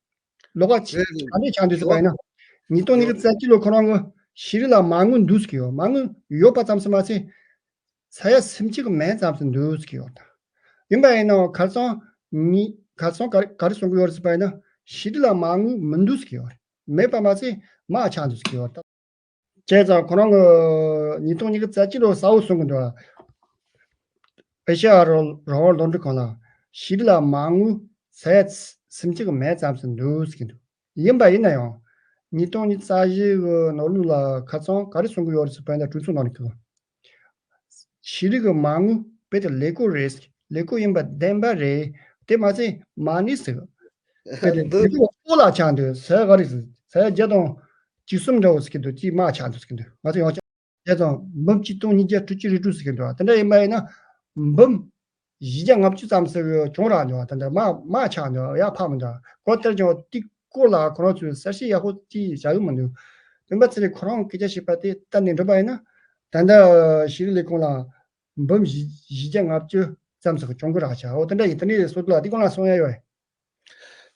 ལོགས་ཀ་རེད་རེད། ག་འདྲས་ཆགས་འདུག་ཟེར་བ་ཡིན་ན། ཉིས་སྟོང་ཉི་ཤུ་རྩ་གཅིག་ལོ་ཁོ་རང་གི་ཤེས་རིག་ལ་མ་དངུལ་འདུག་ཟེར་གྱི་ཡོད། མ་དངུལ་ཡོད་པ་ཙམ་ཞིག་མ་ཚད། ས་ཡ་སུམ་ཅུ་གི་མན་ཙམ་ཞིག་འདུག་ཟེར་གྱི་ཡོད། ཡིན་པ་ཡིན་ནའང་ཁ་སང་ཉིན་ཁ་སང་ག་རེ་ག་རེ་གསུང་གི་ཡོད་རེད་ཟེར་བ་ཡིན་ན། ཤེས་རིག་ལ་མ་དངུལ་མི་འདུག་ཟེར་གྱི་ཡོད་རེད། མེད་པ་མ་ཚད་མར་ཆག་འདུག་ཟེར་གྱི་ཡོད། བྱས་ཙང་ཁོ་རང་གིས་ཉིས་སྟོང་ཉི་ཤུ་རྩ་གཅིག་ལོ་གསལ་བོ་གསུང་གི་འདུག་ཨེ་ཤ་ཡ་རང་དབང་རླུང་འཕྲིན་ཁང་ལ་ཤེས་རིག་ལ་མ་དངུལ་ས་ཡ་སུམ་ཅུ་གི་མན་ཙམ་ཞིག་འདུག་ཟེར་གྱི་འདུག་ཡིན་པ་ཡིན་ན་ཡང་ཉིས་སྟོང་ཉི་ཤུ་རྩ་བཞི་གི་ནང་ལོགས་ལ་ཁ་སང་ག་རེ་གསུང་གི་ཡོད་རེད་ཟེར་བ་ཡིན་ན། གྲོས་ཚོགས་ནང་ནས་ཁོ་ཤེས་རིག་གི་མ་དངུལ་དཔེ་དེ་ལས་ཀོ་རེད། ལས་ཀོ་ཡིན་པ་བདེན་པ་རེད། དེ་མ་ཚད་མ་ཎི་ཟེར། དཔེ་དེ་འདུག་ལས་ཀོ་ལོགས་ལ་ཆགས་འདུག་ས་ཡ་ག་རེ་ཟེར། ས་ཡ་བརྒྱ་དང་བཅུ་གསུམ་འདྲ་བོ་ཟེར་གྱི་འདུག་ཅིག་མར་ཆགས་འདུག་ཟེར་གྱི་འདུག་ང་ཚོ་ཡང་བྱས་ཙང་འབུམ་གཅིག་སྟོང་ཉིས་བརྒྱ་དྲུག་ཅུ་རེ་དྲུག་ཟེར་གྱི་འདུག་དེ་འདྲ་ཡིན་པ་ཡིན་ན་འབུམ་བཞི་བརྒྱ་ལྔ་བཅུ་ཙམ་ཞིག་བྱུང་རག་འདུག་དེ་འདྲ་མར་མར་ཆག་འདུག་ཡར་འཕར་མི་འདུག་གོ་དེར་ཀྱང་དེའི་སྐོར་ལ་ཁོ་རང་ཚོས་གསལ་བཤད་ཡག་པོ་ཅིག་བྱ་གི་མི་འདུག་སྤེན་པ་ཚེ་རིང་ཁོ་རང་སྐད་ཆ་བཤད་པ་དེ་ལྟ་ནས་འགྲོ་བ་ཡིན་ན། ད་ལྟ་ཤེས་རིག་ལས་ཁུངས་ལ་འབུམ་བཞི་བཞི་བརྒྱ་ལྔ་བཅུ་ཙམ་ཞིག་བྱུང་གི་རག་ཤག་འོ་དེ་འདྲ་ཡིན། དེ་ནས་སོ་ཏོ་ལ་དེ་སྐོར་ལ་གསུང་ཡ་ཡོད།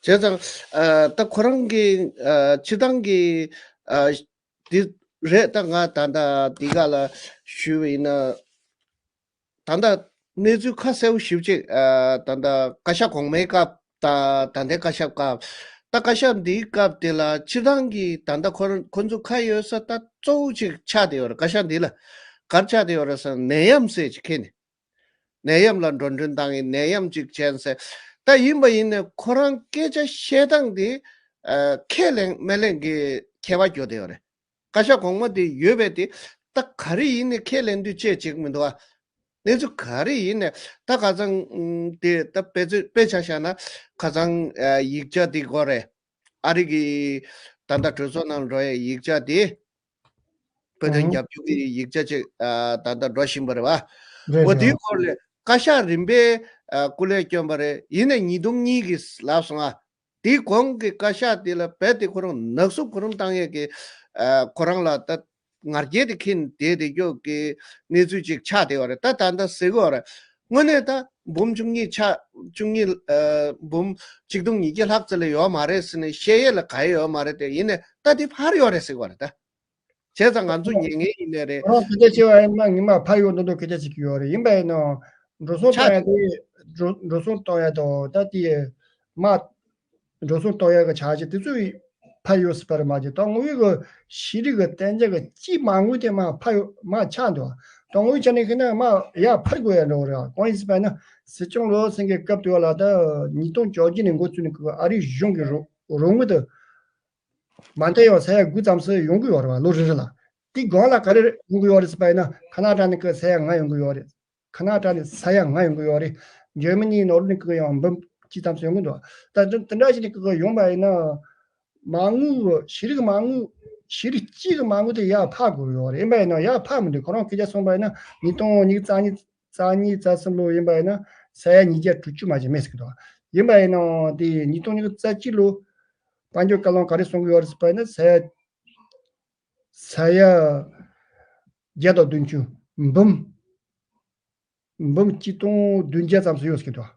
བྱས་ཙང་ཨ་ད་ཁོ་རང་གི་ཨ་སྤྱིར་བཏང་གི་ཨ་འདི་རེད། ད་ང་ད་ལྟ་འདི་ག་ལ་ཞུས་པ་ཡིན་ན། ད་ལྟ་གནས་ཚུལ་ཁ་གསལ་པོ་ཞིབ་ཅིག་ཨ་ད་ལྟ་བཀའ་ཤག་གོང་མའི་སྐབས་དང་ད་ལྟའི་བཀའ་ཤག་སྐབས། ད་བཀའ་ཤག་འདིའི་སྐབས་དེ་ལ་སྤྱིར་བཏང་གི་ད་ལྟ་ཁོ་རང་ཁོ་ཚོ་ཁ་ཡོད་ས་ད་གཙོ་བོ་ཅིག་ཆགས་བསྡད་ཡོད་རེད། བཀའ་ཤག་འདི་ལ་ག་རེ་ཆགས་བསྡད་ཡོད་རེད་ཟེར་ན། ནད་ཡམས་ཟེར་ཅིག་ཁྱེར་ནས། ནད་ཡམས་ལ་འགྲོ་གྲོན་བཏང་ཡིན། ནད་ཡམས་ཅིག་བྱས་ཟེར། ད་ཡིན་པ་ཡིན་ནས་ཁོ་རང་སྐད་ཆ་བཤད་སྟངས་དེ་ཨ་ཁས་ལེན་མི་ལེན་གྱི་ཁྱད་པར་འགྱུར་བསྡད་ཡོད་རེད། བཀའ་ཤག་གོང་མ་དེ་ཡོད་པས་དེ་ད་ག་རེ་ཡིན་ནས་ཁས་ལེན་དུས་བཅད་ཅིག་མི་འདུག་ཨ། གནས་ཚུལ་ག་རེ་ཡིན་ནས་ད་ཁ་སང་ཨུམ་དེ་ད་དཔེ་ཚོད་དཔེ་ཆ་བཞག་ན། ཁ་སང་ཨ་ཡིག་ཆ་དེ་དགོས་རེད། ཨ་རི་གི་ད་ལྟ་གྲོས་ཚོགས་ནང་འགྲོ་ཡའི་ཡིག་ཆ་དེ། བོད་དོན་ཨང་། རྒྱབ་སྐྱོར་གྱི་ཡིག་ཆ་ཅིག་ཨ་ད་ལྟ་འགྲོ་བཞིན་པ་རེད་བ། རེད་འོ་རེད། དེའི་སྐོར་ལ་བཀའ་ཤག་རིམ་པས་ཨ་སྐུ་ལས་བསྐྱོན་པ་རེད། ཡིན་ནའི་ཉིས་སྟོང་གཉིས་ཀྱི་ལབ་སོང་ང་། དེའི་གོང་གི་བཀའ་ཤག་དེ་ལ་རྦད་དེ་ཁོ་རང་ནག་བསུབ་ཁོ་རང་བཏང་ཡས་ཀྱི་ཨ་ཁོ་རང་ལ་ད་ང་རྒྱལ་དེ་ཁེངས་བསྡད་དེ་སྐྱོ་གི་གནས་ཚུལ་ཅིག་ཆགས་བསྡད་པ་རེད། ད་ད་ལྟ་ཟེར་གི་ཡོད་རེད། དངོས་གནས་ད་འབུམ་བཅུ་གཉིས་ཆགས་བཅུ་གཉིས་ཨ་འབུམ་ཆིག་སྟོང་ཉིས་བརྒྱ་ལྷག་ཙམ་ལས་ཡོད་མ་རེད་ཟེར་ནས་བཤད་ཡས་ལ་ག་ཡས་ཡོད་མ་རེད་དེ། ཡིན་ནའི་ད་དེ་འཕར་ཡོད་རེད་ཟེར་གི་ཡོད་རེད་ད། བྱས་ཙང་ང་ཚོ་ཉན་མཁན་ཡིན་ནའི་རེད། ཁོ་རང་སྐད་ཆ་བཤད་པ་ཡིན་ན་ངས་མར་ཕར་ཡོང་མདོག་མདོག་སྐད་ཆ་བཤད་ཀྱི་ཡོད་རེད། ཡིན་པ་ཡིན་ནའང་འགྲོ་སོང་གཏོང་ཡ་དེ་འགྲོ་འགྲོ་སོང་གཏོང་ཡ་དང་ད་དེ་མར་འགྲོ་སོང་གཏོང་ཡ་གི་ཆ་རྐྱེན་དེ་ཚོ་ཕར་ཡོད་སྲིད་པ་རེད་མ་གཏོགས། ད་དངོས་ཡོད་གི་ཤེས་རིག་གི་བསྟན་འཛིན་གྱི་སྤྱིའི་མ་དངུལ་དེ་མར་ཕར་ཡོད་མར་ཆག་འདུག་ད་དངོས་ཡོད་ཆ་ནས་ཤེས་ན་མར་ཡར་འཕར་དགོས་ཡ་འདྲ་བོ་རེད། གང་ཡིན་ཟེར་བ་ཡིན་ན་སྲིད་སྐྱོང་བློ་སེང་གི་སྐབས་དེ་བ་ལ་ད་ཉིས་སྟོང་བཅོ་བརྒྱད་ནས་འགོ་བཙུགས་ནས་ཨ་རིའི་གཞུང་གི་རོགས་རོགས་དངུལ་དེ། མ་མཐའ་ཡང་ས་ཡ་དགུ་ཙམ་ཞིག་ཡོང་གི་ཡོད་རེད་བ། ལོ་རེ་རེ་ལ། དེའི་སྒང་ལ་ག་རེ་ཡོང་གི་ཡོད་རེད་ཟེར་བ་ཡིན་ན། ཁ་ན་ཌ་ནས་ཀྱི་ས་ཡ་ལྔ་ཡོང་གི་ཡོད་རེད། ཁ་ན་ཌ་ནས་ས་ཡ་ལྔ་ཡོང་གི་ཡོད་རེད། འཇར་མ་ནི་ནོར་ཝེ་ནས་ཀྱི་ཡང་འབུམ་གཅིག་ཙམ་ཞིག་ཡོང་གི་འདུག་ད་དེ་དེ་འདྲ་ཞིག་ནས་ཀྱི་ཡོང་བ་ཡིན་ན། མ་དངུལ་ཤེས་རིག་མ་དངུལ་ཤེས་རིག་སྤྱི་གི་མ་དངུལ་དེ་ཡར་འཕར་དགོས་ཡོད་རེད། ཡིན་པ་ཡིན་ན་ཡར་འཕར་མི་འདུག་ཁོ་རང་སྐད་ཆ་གསུངས་པ་ཡིན་ན་ཉིས་སྟོང་ཉི་ཤུ་རྩ་གཉིས་རྩ་གཉིས་རྩ་གསུམ་ལོ་ཡིན་པ་ཡིན་ན་ས་ཡ་ཉིས་བརྒྱ་དྲུག་ཅུ་མ་ཞིག་མེད་ཟེར་གི་འདུག་ཡིན་པ་ཡིན་ནའང་དེ་ཉིས་སྟོང་ཉི་ཤུ་རྩ་གཅིག་ལོ་དཔལ་འབྱོར་བཀའ་བློན་ག་རེ་གསུང་གི་ཡོད་རེད་ཟེར་བ་ཡིན་ན། ས་ཡ་ས་ཡ་བརྒྱ་དང་བདུན་ཅུ། འབུམ་འབུམ་གཅིག་སྟོང་བདུན་བརྒྱ་ཙམ་ཞིག་ཡོད་ཟེར་གི་འདུག་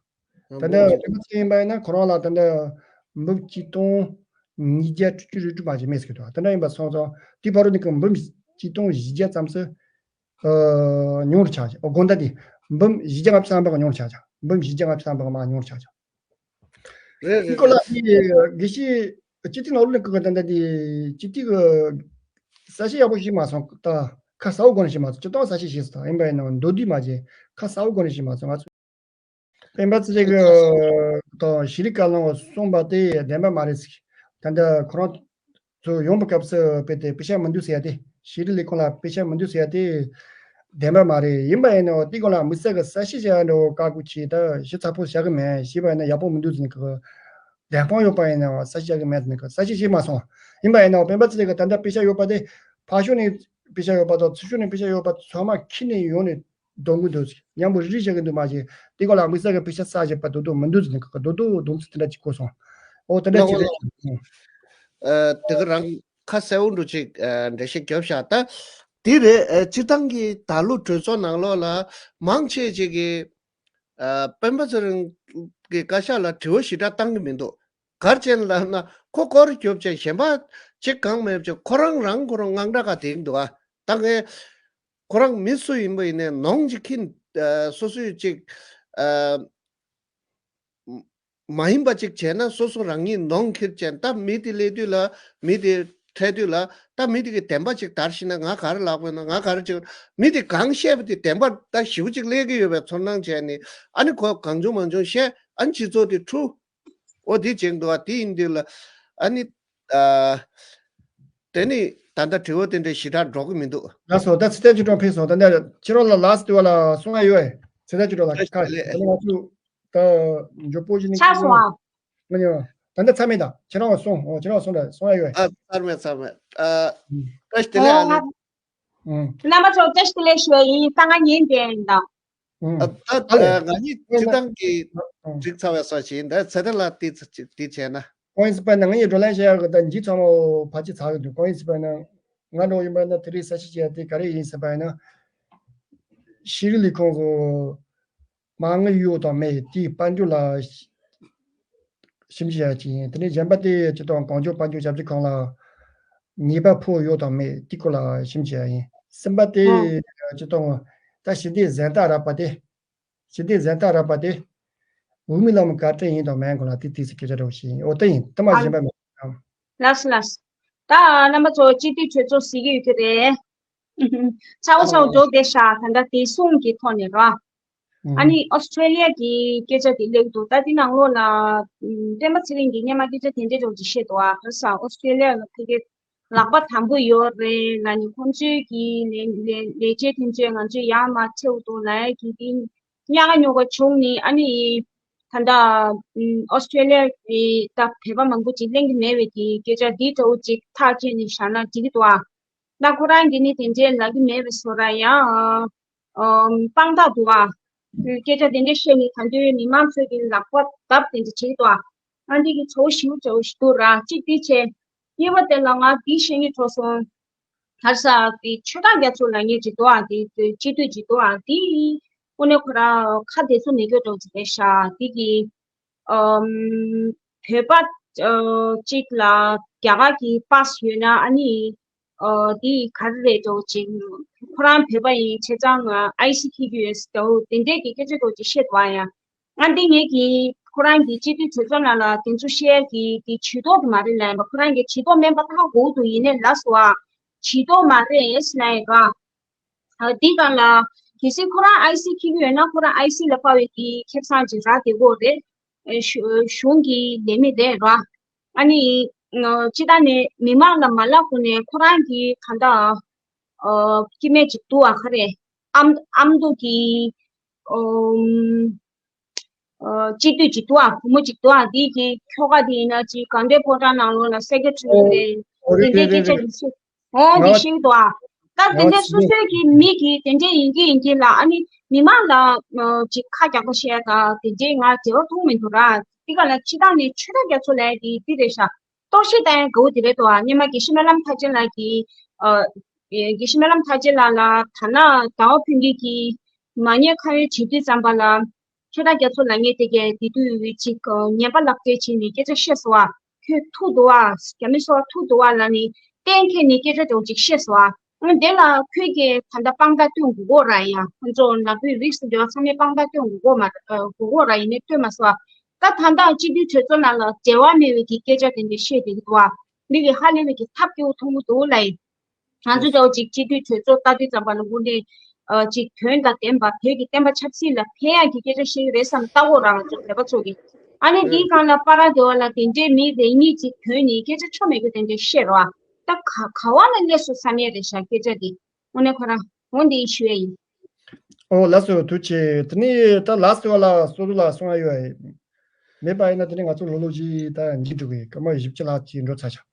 ད་ལྟ་འབུམ་དེ་མ་ཚད་ཡིན་པ་ཡིན་ན་ཁོ་རང་ལ་ད་ལྟ་འབུམ་གཅིག་སྟོང་ཉིས་བརྒྱ་དྲུག་ཅུ་རེ་དྲུག་མ་ཞིག་མེད་ཟེར་གི་འདུག་དེ་འདྲ་ཡིན་པ་སོང་ཙང་དེ་བར་དུ་ནི་གི་འབུམ་གཅིག་སྟོང་བཞི་བརྒྱ་ཙམ་ཞིག་ཨ་ཉུང་རུ་ཆགས་ཤག་ཨོ་དགོངས་དག་དེ་འབུམ་བཞི་བརྒྱ་ལྔ་བཅུ་ཐམ་པ་གི་ཉུང་རུ་ཆགས་ཤག་འབུམ་བཞི་བརྒྱ་ལྔ་བཅུ་ཐམ་པ་གི་མར་ཉུང་རུ་ཆགས་ཤག་རེད་རེད་ཁོ་ལ་རེད། དེ་དགེ་བཤེས་སྤྱི་འཐུས་ནོར་ལུགས་ཀྱི་ད་ལྟ་དེ་སྤྱི་འཐུས་ཀྱི་ས་ཞིག་ཡག་པོ་ཞིག་མ་སོང་། ད་ཁ་གསལ་པོ་སྒོ་ནས་ཞིག་མ་སོང་། སྤྱིར་བཏང་ས་ཞིག་ཞིག་སོང་ཡིན་པ་ཡིན་ནའང་མདོར་བསྡུས་མ་བྱས་ཁ་གསལ་པོ་སྒོ་ནས་ཞིག་མ་སོང་། ང་ཚོ་སྤེན་པ་ཚེ་རིང་གི་དང་ཤེས་རིག་བཀའ་བློན་གསུངས་པ་དེ་བདེན་པ་མ་རེད་ཟེར། ད་ལྟ་ཁོ་རང་ཚོ་ཡོང་བའི་སྐབས་སུ་དཔེ་དེ་དཔེ་ཆ་མི་འདུག་ཟེར་ཡ་དེ། ཤེས་རིག་ལས་ཁུངས་ལ་དཔེ་ཆ་མི་འདུག་ཟེར་ཡ་དེ་བདེན་པ་མ་རེད། ཡིན་པ་ཡིན་ནའང་དེའི་སྒང་ལ་དམིགས་བསལ་གྱི་གསལ་བཤད་བྱ་ཡ་འདྲ་བོ་བཀའ་བསྒོ་བྱས། ད་ཞིབ་ཚགས་པོ་བྱ་གི་མེད། བྱས་པ་ཡིན་ན་ཡག་པོ་མི་འདུག་ཟེར་ནས་གི་བདེན་དཔང་ཡོད་པ་ཡིན་ནའང་གསལ་བཤད་བྱ་གི་མེད་ཟེར་ནས་གི་གསལ་བཤད་བྱས་མ་སོང་། ཡིན་པ་ཡིན་ནའང་སྤེན་པ་ཚེ་རིང་གི་ད་ལྟ་དཔེ་ཆ་ཡོད་པ་དེ་ཕར་ཕྱོགས་ནས་དཔེ་ཆ་ཡོད་པ་དང་ཚུར་ཕྱོགས་ནས་དཔེ་ཆ་ཡོད་པ་ཚང་མ་ཁྱེར་ནས་ཡོང་ནས་འདོན་གི་འདུག་ཟེར། མཉམ་པོ་རིལ་རིལ་བྱ་གི་འདུག་མ་གཞི་དེའི་སྐོར་ལ་དམིགས་བསལ་གྱི་དཔེ་ཆ་གསར་བཞག་པ་རྡོག་རྡོག་མི་འདུག་ཟེར་ནས་གི་རྡོག་རྡོག་སྡོམ་ཚིག་དེ་འདྲ་ཅིག་གོ་སོང་། ཨོ་དེ་འདྲ་ཅིག་རེད། ཨ་དེ་ག་རང་ཁ་གསལ་པོ་འདྲ་ཅིག་ཨ་འགྲེལ་བཤད་རྒྱབ་ཤག་ད་དེ་རེད། ཨ་སྤྱིར་བཏང་གི་ད་ལོ་གྲོས་ཚོགས་ནང་ལོགས་ལ་མང་ཆེ་ཅིག་གིས་ཨ་སྤེན་པ་ཚེ་རིང་གི་བཀའ་ཤག་ལ་དྲི་བ་ཞེ་དྲག་བཏང་གི་མི་འདུག་ག་རེ་བྱས་ནས་ལབ་ན་ཁོ་སྐོར་རྒྱོབ་བྱས་གཞན་པ་ཅིག་གང་མེད་བྱས་ཁོ་རང་རང་ཁོ་རང་དངངས་སྐྲག་ག་དེ་འདུག་ཨ་ད་ངས་ཁོ་རང་མི་སུ་ཡིན་པ་ཡིན་ནའི་ནོངས་ཅིག་ཁྱེར། ཨ་སོ་སོའི་ཅིག་ཨ་མ་ཡིན་པ་ཅིག་བྱས་ན་སོ་སོ་རང་ཉིད་ནོངས་ཁྱེར་བྱས། ད་མི་དེ་སླེབས་དུས་ལ་མི་དེ་འཕྲད་དུས་ལ་ད་མི་དེ་གི་བདེན་པ་ཅིག་དར་ཤེས་ན་ང་ག་རེ་ལབ་དགོས་ན་ང་ག་རེ་བྱེད། མི་དེ་གང་བཤད་པ་དེ་བདེན་པ་ད་ཞེ་པོ་ཅིག་སླེབས་ཀྱི་ཡོད་པའི་ཚོར་སྣང་བྱས་ནས་ཨ་ནི་ཁོ་གང་བྱུང་མང་བྱུང་བཤད། ཨ་ནི་སྤྱི་ཚོགས་དེ་འཁྲུག་ཨོ་དེ་བྱེད་འདུག་བ། དེ་ཡིན་དུས་ལ་ཨ་ནི་ཨ་དེ་ནི་ད་ལྟ་དྲི་བ་དེ་འདྲ་ཞེ་དྲག་འགྲོ་གི་མི་འདུག་ལགས་སོ། ད་ཚེ་བརྟན་ཆོས་གྲགས་ཕེབས་སོང་། ད་ནས་ཁྱེད་རང་ལ་ལགས་སོ་དེ་བ་ལ་གསུང་ཡ་ཡོད་ཨེ། ཚེ་བརྟན་ཆོས་གྲགས་ལགས། ཁ་ལས་ད་ནི་ང་ཚོ་ད་མགྱོགས་པོ་ཞིག་ནས་ཆགས་སོང་ཨ། ང་ཉོ་ད་ནི་ཚར་མེད་ད་ཁྱེད་རང་གསུང་། ཨོ་ཁྱེད་རང་གསུང་ད་གསུང་ཡ་ཡོད་ཨེ། ཨ་ཚར་མེད་ཚར་མེད། ཨ་ཨུམ། བཀྲ་ཤིས་བདེ་ལེགས་ཨ་ལེ། ཨུམ། རྣམ་པ་ཚོ་བཀྲ་ཤིས་བདེ་ལེགས་ཞུ་ཡ་ཡིན། ད་ང་ཉན་བསྡད་ཡིན་ད། ཨུམ། ཨ་ད་ཨ་ལེ། ང་གཉིས་ཨུམ། སྤྱིར་བཏང་གི་ཨུམ། འགྲིག་ཚར་བའི་བཟོ་ཞིག་ཡིན། ད་ཚེ་བརྟན་ལགས་དེ་ཚ་ཅིག་དེ་བྱས་ན། ཁོང་ཡིན་ཟེར་བ་ན་ང་ཡི་བགྲོ་གླེང་བཤད་ཡག་གི་ད་འཇིགས་ཚང་མ་བར་ཆད་ཚར་གི་འདུག་ཁོང་ཡིན་ཟེར་བ་ན་ང་འགྲོ་ཡིན་པ་ན་དེ་རིང་གསལ་བཤད་བྱས་ཏེ་ག་རེ་ཡིན་ཟེར་བ་ན། ཤེས་རིག་ལས་ཁུངས་གི་མ་དངུལ་ཡོད་དང་མེད་དེའི་དཔལ་འབྱོར་ལ་ ཞིབ་འཇུག་བྱ་ཡ་ཅིག་ཡིན། དེ་ནས་གཞན་པ་དེ་སྤྱིར་བཏང་གང་བྱུང་དཔལ་འབྱོར་ཞབས་ཞུ་ཁང་ལ་ཉེས་པ་ཕོག་ཡོད་དང་མེད་དེ་སྐོར་ལ་ཞིབ་འཇུག་བྱ་ཡ་ཡིན། གསུམ་པ་དེ་ཨ་སྤྱིར་བཏང་ད་ཞི་བདེ་གཟེངས་རྟགས་རག་པ་དེ། ཞི་བདེ་གཟེངས་རྟགས་རག་པ་དེ་འོས་མི་རྣམས་བཀའ་དྲིན་ཡིན་དང་མིན་སྐོར་ལ་དེ་དུས་སུ་སྐད་ཆ་འདྲ་བོ་ཞིག་ཡིན། འོ་དེ་ཡིན། དེ་མ་ཨ་གཞན་པ་མེད། ལགས་སོ་ལགས་སོ། ད་རྣམ་པ་ཚོ་སྤྱི་འཐུས་གྲོས་ཚོགས་གཟིགས་ཀྱི་ཡོད་ཀྱི་རེད། ཚ་བོ་ཚ་བོ་འགྲོ་བསྡད་ཤག་ད་ལྟ་བདེ་སྲུང་གི་ཐོག་ནས་ར། ཨ་ནི་ཨོ་སི་ཀྲེ་ལི་ཡ་གི་སྐད་ཆ་དེ་སླེབས་འདུག་ད་དེ་ནང་ལོགས་ལ་ཨམ་སྤེན་པ་ཚེ་རིང་གིས་སྔོན་མ་སྐད་ཆ་དེ་འདྲས་འདྲ་བོ་ཅིག་བཤད་འདུག་ཨ་ག་རེ་ཟེར་ཨོ་སི་ཀྲེ་ལི་ཡ་ལ་ཕ་གི་ལག་པ་དམ་པོ་ཡོད་རེད་ལབ་ནས་ཁོང་ཚོའི་གི་ལས་ལས་ལས་བྱེད་དེ་ཚོས་ང་ཚོས་ཡར་མར་ཁྲིད་འདུག་ལབ་ཡ་གི་དེ་ཉག་ག་ཉོག་ག་བྱུང་ནས་ཨ་ནི་ད་ལྟ་ཨོ་སི་ཀྲེ་ལི་ཡ་གི་ད་བོད་པ་མང་པོ་ཅིག་གླེང་གི་མེད་པའི་གི་སྐད་ཆ་འདི་འདྲ་བོ་ཅིག་ཐག་བཅད་ནས་བཞག་ན་འགྲིག་གི་འདུག་ཨ། ད་ཁོ་རང་གིས་ནི་དེ་འདྲའི་ལབ་ཀྱི་མེད་པའི་བཟོ་འདྲ་ཡང་ཨ་དཔང་རྟགས་འདུག་ཨ། སྐད་ཆ་དེ་འདྲ་བཤད་ནས་ད་དུང་མི་མང་ཚོས་ཀྱི་ལག་པ་བརྡབ་དེ་འདྲ་བྱེད་ཀྱི་འདུག་ཨ། ཨ་འདི་གི་ཚོ་ཞིའུ་ཚོ་ཞིག་འདུག་ར་གཅིག་དེ་བྱས། གཉིས་པ་དེ་ལ་ང་འདི་བཤད་སྙིང་བྲོ་སོང་། ག་རེ་ཟེར་དེ་ཆོས་གྲགས་རྒྱ་མཚོ་ལབ་མཁན་ཅིག་འདུག་ཨ། དེ་སྤྱི་འཐུས་ཅིག་འདུག་ཨ། དེ་དངོས་གནས་ཁོ་རང་ཁ་བདེ་ཚོ་མེད་སྐྱོ་འདྲ་བོ་ཅིག་རེད་ཤག་དེ་གི་ཨམ། བོད་པ་ཨ་གཅིག་ལ་རྒྱ་གར་གྱི་པཱ་སི་ཡོད་ན་ཨ་ནི་ཨ་དེ་ག་རེ་རེད་འདྲ་བོ་ཅིག་ཁོ་རང་བོད་པ་ཡིན་བྱས་ཙང་ཨ་ཨའི་སི་འཁྱེར་གྱི་ཡོད་ཟེར་འདྲ་བོ་དེ་འདྲས་ཀྱི་སྐད་ཆ་འདྲ་བོ་ཅིག་བཤད་འདུག་ཨ། ཡང་ཨ་འདི་ངེད་ཀྱིས་ཁོ་རང་གི་སྤྱི་འཐུས་གྲོས་ཚོགས་ནང་ལ་དེ་ཚོ་བཤད་ཀྱི་དེ་ཇུས་གཏོགས་དེ་མ་རེད་ལབ་ཡིན་པ། ཁོ་རང་གི་ཇུས་གཏོགས་མིན་པ་ཧ་གོ་འདུག་ཡིན་ནའི་ལབ་སོང་ཨ། ཇུས་གཏོགས་མ་རེད་ཟེར་ལབ་ཡིན་པ། ཨ་འདི་སྒང་ལ་གལ་སྲིད་ཁོ་རང་ཨའི་སི་འཁྱེར་གྱི་ཡོད་ན་ཁོ་རང་ཨའི་སི་ལ་ཕབ་པའི་དེ་ཁེ་བཟང་ཅིག་རག་བསྡད་ཀྱི་ཡོད་རེད། ཨེ་གཞུ་གཞུང་གི་ལས་མི་རེད་ར། ཨ་ནི་ཨ་སྤྱིར་བཏང་ནས་མི་མང་ལ་མ་ལབ་གོང་ནས་ཁོ་རང་གི་ད་ལྟ་ཨ་སྐྱེ་དམན་ཅིག་འདུག་ཨ། ག་རེ་ཨ་མ་ཨ་མདོ་གི་ཨ་སྤྱི་འཐུས་ཅིག་འདུག་ཨ། བུ་མོ་ཅིག་འདུག་ཨ། དེ་གི་ཁྱོ་ག་དེ་ཡིན་ན་ཅིག་དགའ་ལྡན་ཕོ་བྲང་ནང་ལོགས་ལ་སེ་ཀེ་ཊི་རི་རེད། དེ་འདྲའི་སྐད་ཆ་དེ་ཚོ་འོང་དེ་ཤེས་འདུག་ཨ། ད་དེ་འདྲ་སོ་སོའི་གི་མི་གི་དེ་འདྲ་ཡིན་གྱི་ཡིན་གྱི་ལ་ཨ་ནི་མི་མང་ལ་ཅིག་ཁ་རྒྱག་པ་བཤད་ད་དེ་འདྲའི་ང་དེ་བ་མཐོང་མི་འདུག་ར། དེ་ག་ལ་སྤྱིར་བཏང་ནས་ཆོས་གྲགས་རྒྱ་མཚོ་ལབ་ཡ་དེ་དེ་རེད་ཤག་གཏོར་བཤིག་བཏང་ཡ་དགའ་བོ་དེ་རེད་དོ། སྔོན་མ་དགེ་བཤེས་སྨོན་ལམ་མཐར་ཕྱིན་ལགས་ཀྱིས་ཨ་དགེ་བཤེས་སྨོན་ལམ་མཐར་ཕྱིན་ལགས་ལ་ད་ནང་ཟླ་བ་ཕུན་སྐྱིད་ཀྱིས་མ་ཉེས་ཁ་གཡོགས་བྱེད་དུས་ཙམ་པ་ལ་ཆོས་གྲགས་རྒྱ་མཚོ་ལབ་མཁན་དེ་གས་དེ་དུས་ཅིག་ངན་པ་ལག་སྤྲད་བྱས་ནས་སྐད་ཆ་བཤད་སོང་བ། ཁྱོད་ཐུག་འདུག་བ། རྒྱ་མི་སོགས་ཐུག་འདུག་བ་ལབ་ནས་གཏན་འཁེལ་ནས་སྐད་ཆ་འདྲ་བོ་ཅིག་བཤད་སོང་བ། ཨ་དེ་ལ་ཁོས་ཀྱིས་ད་ལྟ་དཔང་རྟགས་སྟོན་དགོས་ཀྱི་ར་ཡ། ཁོ་ཚོ་ནག་པོའི་རིགས་སུ་འདུས་པ་ཚང་མས་དཔང་རྟགས་སྟོན་དགོས་ཀྱི་མ་དགོས་ཀྱི་ར་ཡིན་ནའི་སྟོན་མ་སོང་བ། ད་ད་ལྟ་སྤྱི་འཐུས་གྲོས་ཚོགས་ནང་ལ་འབྲེལ་བ་མེད་པའི་གི་སྐད་ཆ་དེ་འདྲ་བཤད་བསྡད་ཀྱི་འདུག་བ། འདི་གི་ཧ་ལས་པའི་གི་ཐབས་སྐྱོ་བོ་མཐོང་གི་འདུག་ལབ་ཡིན། ང་ཚོ་འདྲ་བོ་ཅིག་སྤྱི་འཐུས་གྲོས་ཚོགས་ལྟ་དུས་ཙམ་པ་ལ་དངོས་གནས་ཨ་ཅིག་དོན་དང་ལྡན་པ་བོད་ཀྱི་བསྟན་པ་ཆབ་སྲིད་ལ་ཕན་ཡག་གི་སྐད་ཆ་བཤད་ཀྱི་རེད་བསམ་ལྟ་གོ་རང་ཚོ་བོད་པ་ཚོ་གི། ཨ་ནི་འདིའི་སྒང་ལ་པ་ར་སྡེ་བ་ལ་དེ་འདྲའི་མི་རེ་གཉིས་ཅིག་ཐོན་ནས་སྐད་ཆ་ཆོ་མེད་རྒྱུ་དེ་འདྲ་བཤད་རོགས་ཨ། ད་ག་ག་བ་ལ་སླེབས་སོང་བསམ་ཡས་རེད་ཤག་སྐད་ཆ་འདི། དངོས་གནས་ཁོ་རང་འོ་འདི་ཞུ་ཡས་ཡིན། ཨོ་ལགས་སོ་ཐུགས་རྗེ་ཆེ། དེ་ནས་ད་ལགས་སོ་བ་ལ་སོ་སོ་ལ་གསུང་ཡ་ཡོད་ཨེ། མེད་པ་ཡིན་ན་དེ་ནས་ང་ཚོ་ལོ་ལོ་བཞི་ད་འཇིག་འགྲོ་གི་སྐར་མ་བཞི་བཅུ་ལྷག་ཅིག་འགྲོ་ཚར་ཤག་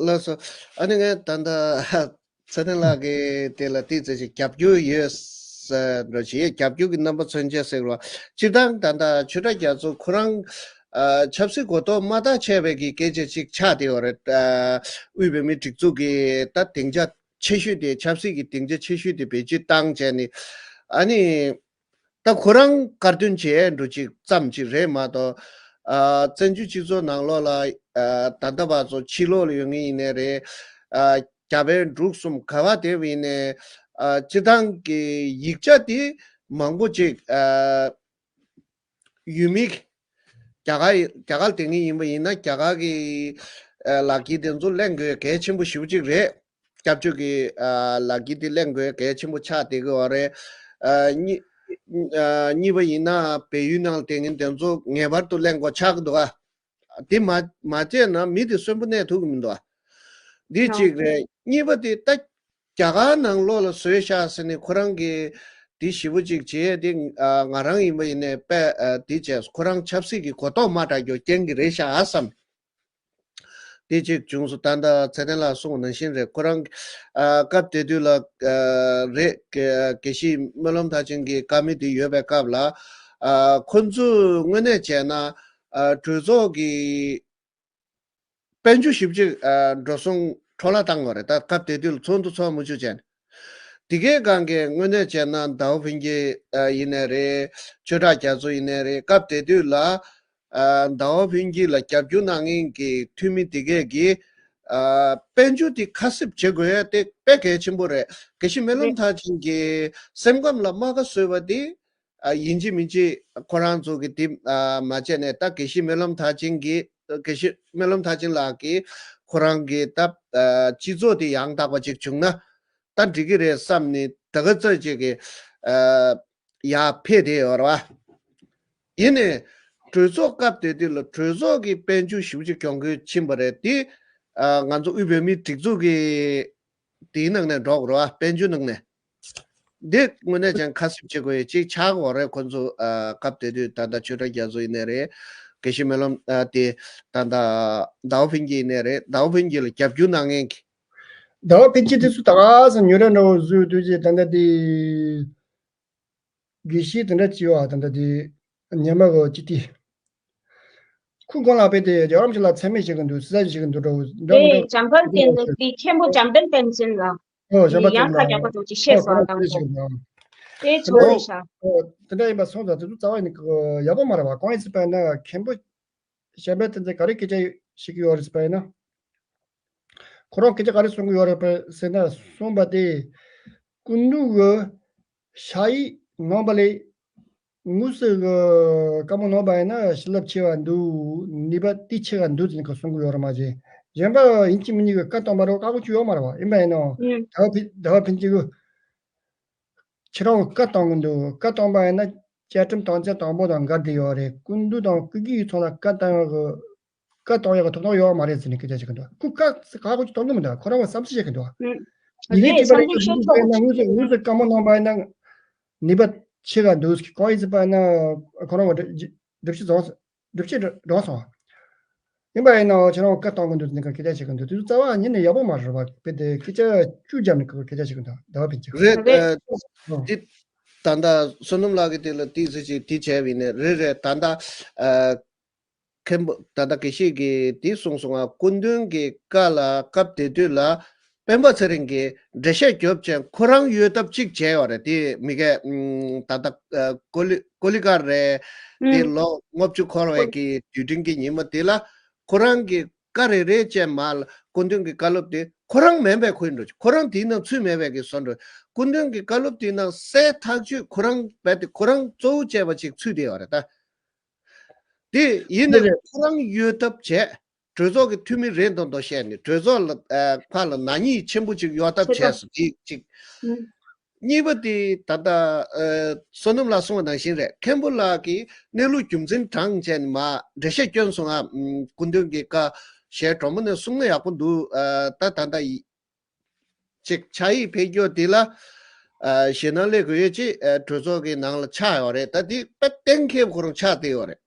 ལགས་སོ། ཨ་ནི་ངས་ད་ལྟ་ཚེ་བརྟན་ལགས་ཀྱིས་དེ་ལ་ཏོག་ཙམ་ཞིག་རྒྱབ་སྐྱོར་ཡོད་ཟེར་འགྲོ་ཞིག་རྒྱབ་སྐྱོར་གྱི་རྣམ་པ་མཚོན་ཆ་ཟེར་བ། སྤྱིར་བཏང་ད་ལྟ་ཆོས་གྲགས་རྒྱ་མཚོ་ཁོ་རང་ཨ་ཆབ་སྲིད་གོ་རྟོགས་མ་ཐག་ཆད་པའི་གི་སྐད་ཆ་ཅིག་ཆགས་བསྡད་ཡོད་རེད། ཨ་དབུས་བོད་མིའི་སྒྲིག་འཛུགས་ཀྱི་ད་སྡིངས་ཆ་ཆེ་ཤོས་དེ་ཆབ་སྲིད་ཀྱི་སྡིངས་ཆ་ཆེ་ཤོས་དེ་བེད་སྤྱོད་བཏང་བྱས་ནས་ཨ་ནི། ད་ཁོ་རང་དཀར་འདོན་བྱས་འགྲོ་ཅིག་ཙམ་ཅིག་རེད་མ་གཏོགས། ཨ་བཙན་བྱོལ་སྤྱི་ཚོགས་ནང་ལོགས་ལ་ཨ་ད་ལྟ་བར་ཚོ་ཕྱི་ལོགས་ལ་ཡོད་མཁན་ཡིན་ནའི་རེད། ཨ་རྒྱ་བལ་འབྲུག་གསུམ་ག་བ་དེ་བ་ཡིན་ནའི་ཨ་སྤྱིར་བཏང་གི་ཡིག་ཆ་དེ་མང་པོ་ཅིག་ཨ་ཡུལ་མི་རྒྱ་གར་རྒྱ་གར་དེ་ངེས་ཡིན་པ་ཡིན་ན་རྒྱ་གར་གི་ཨ་ལག་འཁྱེར་དེ་ཚོ་ལེན་དགོས་གལ་ཆེན་པོ་ཞེ་པོ་ཅིག་རེད། སྐྱབས་བཅོལ་གྱི་ཨ་ལག་འཁྱེར་དེ་ལེན་དགོས་གལ་ཆེན་པོ་ཆགས་བསྡད་ཀྱི་ཡོད་རེད། ཨ་གཉིས་ཨ་གཉིས་པ་ཡིན་ན་བལ་ཡུལ་ནང་ལ་བསྡད་མཁན་དེ་ཚོ་ངེས་པར་དུ་ལེན་དགོས་ཆགས་ཀྱི་འདུག་ཨ། དེ་མ་མ་བྱས་ན་མི་དེ་གསོན་པོ་གནས་ཐུབ་ཀྱི་མི་འདུག་ཨ། འདི་གཅིག་རེད། གཉིས་པ་དེ་ད་རྒྱ་གར་ནང་ལོགས་ལ་བཟོས་བཞག་ཟེར་ནས་ཁོ་རང་གིས་དེ་ཞེ་པོ་ཅིག་བྱས་དེ་ཨ་ང་རང་ཡིན་པ་ཡིན་ནའི་དཔེ་ཨ་དེ་བྱས་ཁོ་རང་ཆབ་སྲིད་ཀྱི་གོ་རྟོགས་མ་དྲག་རྒྱུ་རྐྱེན་གྱིས་རེད་ཤག་ཨ་བསམ། དེ་གཅིག་བྱུང་སོང་། ད་ལྟ་ཚེ་བརྟན་ལགས་གསུངས་པ་ནང་བཞིན་རེད། ཁོ་རང་ཨ་སྐབས་དེ་དུས་ལ་ཨ་རེད་དགེ་དགེ་བཤེས་སྨོན་ལམ་མཐར་ཕྱིན་གྱི་བཀའ་མོལ་དེ་ཡོད་པའི་སྐབས་ལ་ཨ་ཁོ་ཚོས་དངོས་གནས་བྱས་ན་ཨ་གྲོས་ཚོགས་ཀྱི་དཔལ་འབྱོར་ཞིབ་དཔྱོད་ཨ་འགྲོ་སོང་འཕྲོ་བརླག་བཏང་བ་རེད། ད་སྐབས་དེ་དུས་ལ་ཚོགས་འདུ་ཚོགས་མ་བཅུག་བྱས་ནས། དེ་གའི་སྒང་གས་དངོས་གནས་བྱས་ན་ཟླ་བ་ཕུན་སྐྱིད་ཨ་ཡིན་ནའི་རེད། ཆོས་གྲགས་རྒྱ་མཚོ་ཡིན་ནའི་རེད། སྐབས་དེ་དུས་ལ་ ཨ་ཟླ་བ་ཕུན་སྐྱིད་ལ་རྒྱབ་སྐྱོར་གནང་མཁན་གྱི་འཐུས་མི་དེ་གས་ཀྱིས་ཨ་དཔལ་འབྱོར་དེ་ཁ་གསབ་བྱེད་དགོས་ཡ་དེ་དཔེ་གལ་ཆེན་པོ་རེད། དགེ་བཤེས་སྨོན་ལམ་རེད། མཐར་ཕྱིན་གྱི་སེམས་ཁམས་ལ་རྨ་ཁ་བཟོས་པ་དེ་ཨ་ཡིན་གཅིག་མིན་གཅིག་ཁོ་རང་ཚོ་གི་དེ་ཨ་མ་བྱས་ནས། ད་དགེ་བཤེས་སྨོན་ལམ་མཐར་ཕྱིན་གྱི་དགེ་བཤེས་སྨོན་ལམ་མཐར་ཕྱིན་ལགས་ཀྱིས་ཁོ་རང་གི་ད་ཨ་སྤྱི་ཚོགས་དེ་ཡང་དག་པ་ཅིག་བྱུང་ན་ད་འགྲིག་གི་རེད་བསམ་ནས་ད་ག་ཚོད་ཅིག་གི་ཨ་ཡར་ཕེབས་བསྡད་ཡོད་རེད་བ། ཡིན་ནའི་གྲོས་ཚོགས་སྐབས་དེ་དུས་ལ་གྲོས་ཚོགས་ཀྱི་དཔལ་འབྱོར་ཞེ་པོ་ཅིག་གྱོང་གུན་ཕྱིན་པ་རེད་དེ། ཨ་ང་ཚོ་དབུས་བོད་མིའི་སྒྲིག་འཛུགས་ཀྱི་དེའི་ནང་ནས་འགྲོ་དགོས་རེད་བ། དཔལ་འབྱོར་ནང་ནས། འདི་དངོས་གནས་ཀྱང་ཁ་གསབ་བྱེད་དགོས་ཡ་ཅིག་ཆགས་ཀྱི་ཡོད་རེད། ཁོ་ཚོ་ཨ་སྐབས་དེ་དུས་ད་ལྟ་ཆོས་གྲགས་རྒྱ་མཚོ་ཡིན་ནའི་རེད། དགེ་བཤེས་སྨོན་ལམ་ཨ་དེ་ད་ལྟ་ཟླ་བ་ཕུན་སྐྱིད་ཡིན་ནའི་རེད། ཟླ་བ་ཕུན་སྐྱིད་ལ་རྒྱབ་སྐྱོར་གནང་མཁན་གྱི། ཟླ་བ་ཕུན་སྐྱིད་དེ་ཚོ་ད་ག་སེ་ཉོ་ར་འདྲ་བོ་བཟོས་དུས་ཀྱི་ད་ལྟ་དེ། དགེ་བཤེས་དེ་འདྲ་བྱས་པ་ད་ལྟ་དེ་ཉི་མ་གི་ཅི་ཏི། ཁོ་གང་ལ་དཔེ་དེ་རྒྱལ་བ་རིན་པོ་ཆེ་ལ་མཚན་སྨད་བྱེད་ཀྱི་འདུག་སྲིད་ཟ་བྱེད་ཀྱི་འདུག་འགྲོ་འདྲ་མི་འདུག་དེ་བྱམས་པ་བསྟན་འཛིན་དེ་མཁན་པོ་བྱམས་ལྡན་བསྟན་འཛིན་ལ། ཨོ་བྱམས་པ་ཡང་བསྟན་ཁ་རྒྱག་པ་འདུག་ཅི་བཤད་སོང་ཨ་དང་པོ། དེ་ཚོ་རེད་ཤག་ཨོ་དེ་འདྲ་ཡིན་པ་སོང་ཙང་དེ་ཚོ་རྩ་བ་ནས་ཡག་པོ་མ་རེད་བ། གང་ཡིན་ཟེར་བ་ན་མཁན་པོ་བྱམས་པ་བསྟན་འཛིན་ག་རེ་སྐད་ཆ་བཤད་ཀྱི་ཡོད་རེད་ཟེར་བ་ཡིན་ན། ཁོ་རང་སྐད་ཆ་ག་རེ་གསུང་གི་ཡོད་རེད་པས་ཟེར་ན། གསུངས་པ་དེ་སྐུ་མདུན་གྱི་ཕྱག་ཡིག་གནང་བ་ལས་དངོས་སུ་གི་བཀའ་མོལ་གནང་བ་ཡིན་ན་བྱིན་རླབས་ཆེ་བ་འདུག་ནུས་པ་དེ་ཆེ་བ་འདུག་ཟེར་ནས་ཁོ་གསུང་གི་ཡོད་རེད་མ་གཞི། གཞན་པ་ཡིན་གཅིག་མིན་གཉིས་ཀྱི་བཀའ་བཏང་པ་རེད། བཀའ་དགོས་ཀྱི་ཡོད་མ་རེད་བ། ཡིན་པ་ཡིན་ནའང་ཨུ། ཟླ་བ་ཕུན་ཟླ་བ་ཕུན་སྐྱིད་གི་ཁྱེད་རང་གི་བཀའ་བཏང་གི་འདུག་བཀའ་བཏང་པ་ཡིན་ན་བཅའ་ཁྲིམས་དམ་བཅའ་དང་པོ་དང་འགལ་བསྡད་ཡོད་རེད། སྐུ་མདུན་དང་སྐུ་སྒེར་ཡིག་ཚང་ལ་བཀའ་བཏང་ཡག་གི་བཀའ་བཏང་ཡག་གི་ཐོབ་ཐང་ཡོད་མ་རེད་ཟེར་ནས་སྐད་ཆ་བཤད་ཀྱི་འདུག་ཁོ་བཀའ་བཀའ་ཁོ་ཅིག་གཏོང་གི་མི་འདུག་ཁོ་རང་གི་བསམ་ཚུལ་བཤད་ཀྱི་འདུག་ཨུ། ཡིན་རེད། གཅིག་པ་བསམ་ལ་ཚུལ་བཤད་ཆོག་དངོས་སུ་དངོས་སུ་བཀའ་མོལ་གནང་པ་ཡིན་ན་ནུས་པ་ཆེ་ག་འདུག་གང་ཡིན་ཟེར་བ་ཡིན་ན་ཁོ་རང་གི་སྒྲུབ་བྱེད་རྫོགས་སྒྲུབ་བྱེད་འགྲོ་སོང་། ཡིན་པ་ཡིན་ནའང་ཁྱེད་རང་བཀའ་གཏོང་གི་འདུག་ནི་སྐད་ཆ་བཤད་ཀྱི་འདུག་དེ་ཚོ་རྩ་བ་ཉིད་ནས་ཡག་པོ་མ་རེད་བ། དཔེ་དེ་སྐད་ཆ་བཅུ་བརྒྱབ་ནས་སྐད་ཆ་བཤད་ཀྱི་འདུག་ཟླ་བ་ཕུན་སྐྱིད། རེད། རེད། ཨ་ཨོ། དེ་ད་ལྟ་བསོད་ནམས་ལགས་ཀྱིས་དེ་ལ་ཏིག་ཙི་ཅིག་དེ་བྱས་པ་ཡིན་ནའི་རེད། རེད། ད་ལྟ་ཨ་མཁན་པོ་ད་ལྟ་དགེ་བཤེས་ཀྱིས་དེ་གསུངས་སོང་ང་། སྐུ་མདུན་གྱི་བཀའ་ལ་སྐབས་དེ་དུས་ལ་སྤེན་པ་ཚེ་རིང་གིས་འགྲེལ་བཤད་རྒྱོབ་ཅིང་ཁོ་རང་ཡོད་སྟབས་ཅིག་བྱས་ཡོད་རེད། དེ་མི་གས་ཨུམ་ད་ལྟ་ཨ་ཀོ་ལི་ཀོ་ལི་ཀར་རེད། དེ་ཨུམ་ལོ་ལྔ་བཅུ་འཁོར་བའི་གི་དུས་དྲན་གྱི་ཉིན་མོ་དེ་ལ་ཁོ་རང་གི་བཀའ་རེ་རེ་བཅས་མ་ལ་སྐུ་མདུན་གྱི་བཀའ་སློབ་དེ་ཁོ་རང་མིན་པའི་ཁུལ་འགྲོ། ཁོ་རང་དེའི་ནང་ཚུད་མེད་པའི་གི་བཟོ་འགྲོ། སྐུ་མདུན་གྱི་བཀའ་སློབ་དེའི་ནང་གསལ་ཐག་ཆོད་ཁོ་རང་རྦད་དེ་ཁོ་རང་གཙོ་བོ་བྱས་པ་ཅིག་ཚུད་བསྡད་ཡོད་རེད་ད། དེ་ཡིན་ནའི་རེད། ཁོ་རང་ཡོད་ཐབས་བྱས། གྲོས་ཚོགས་ཀྱི་འཐུས་མི་རེད་མདོག་མདོག་བཤད་ནས་གྲོས་ཚོགས་ལ་ཨ་ཕར་ལ་ནག་ཉེས་ཆེན་པོ་ཅིག་ཡོད་ཐབས་བྱས་སོང་། དེ་གཅིག་ཨུ། གཉིས་པ་དེ་ད་ལྟ་ཨ་བསོད་ནམས་ལགས་གསུངས་པ་ནང་བཞིན་རེད། མཁན་པོ་ལགས་ཀྱིས་གནས་ལུགས་རྒྱུ་མཚན་དྲངས་བྱས་ནས་མར་འགྲེལ་བཤད་བསྐྱོན་སོང་ང་། ཨམ་སྐུ་མདུན་གྱི་བཀའ་ཞལ་དྲོན་མོ་ནས་གསུང་ན་ཡག་པོ་འདུག་ཨ་ད་ད་ལྟ་ཡི་ཅིག་ཕྱག་ཡིག་ཕེབས་རྒྱུ་དེ་ལ་ཨ་ཞེད་སྣང་སླེབས་དགོས་ཡོད་ཅེས་ཨ་གྲོས་ཚོགས་ཀྱི་ནང་ལ་ཆགས་ཡོད་རེད། ད་དེ་དཔེ་གཏན་འཁེལ་ཁོ་རང་ཆགས་བསྡད་ཡོད་རེད།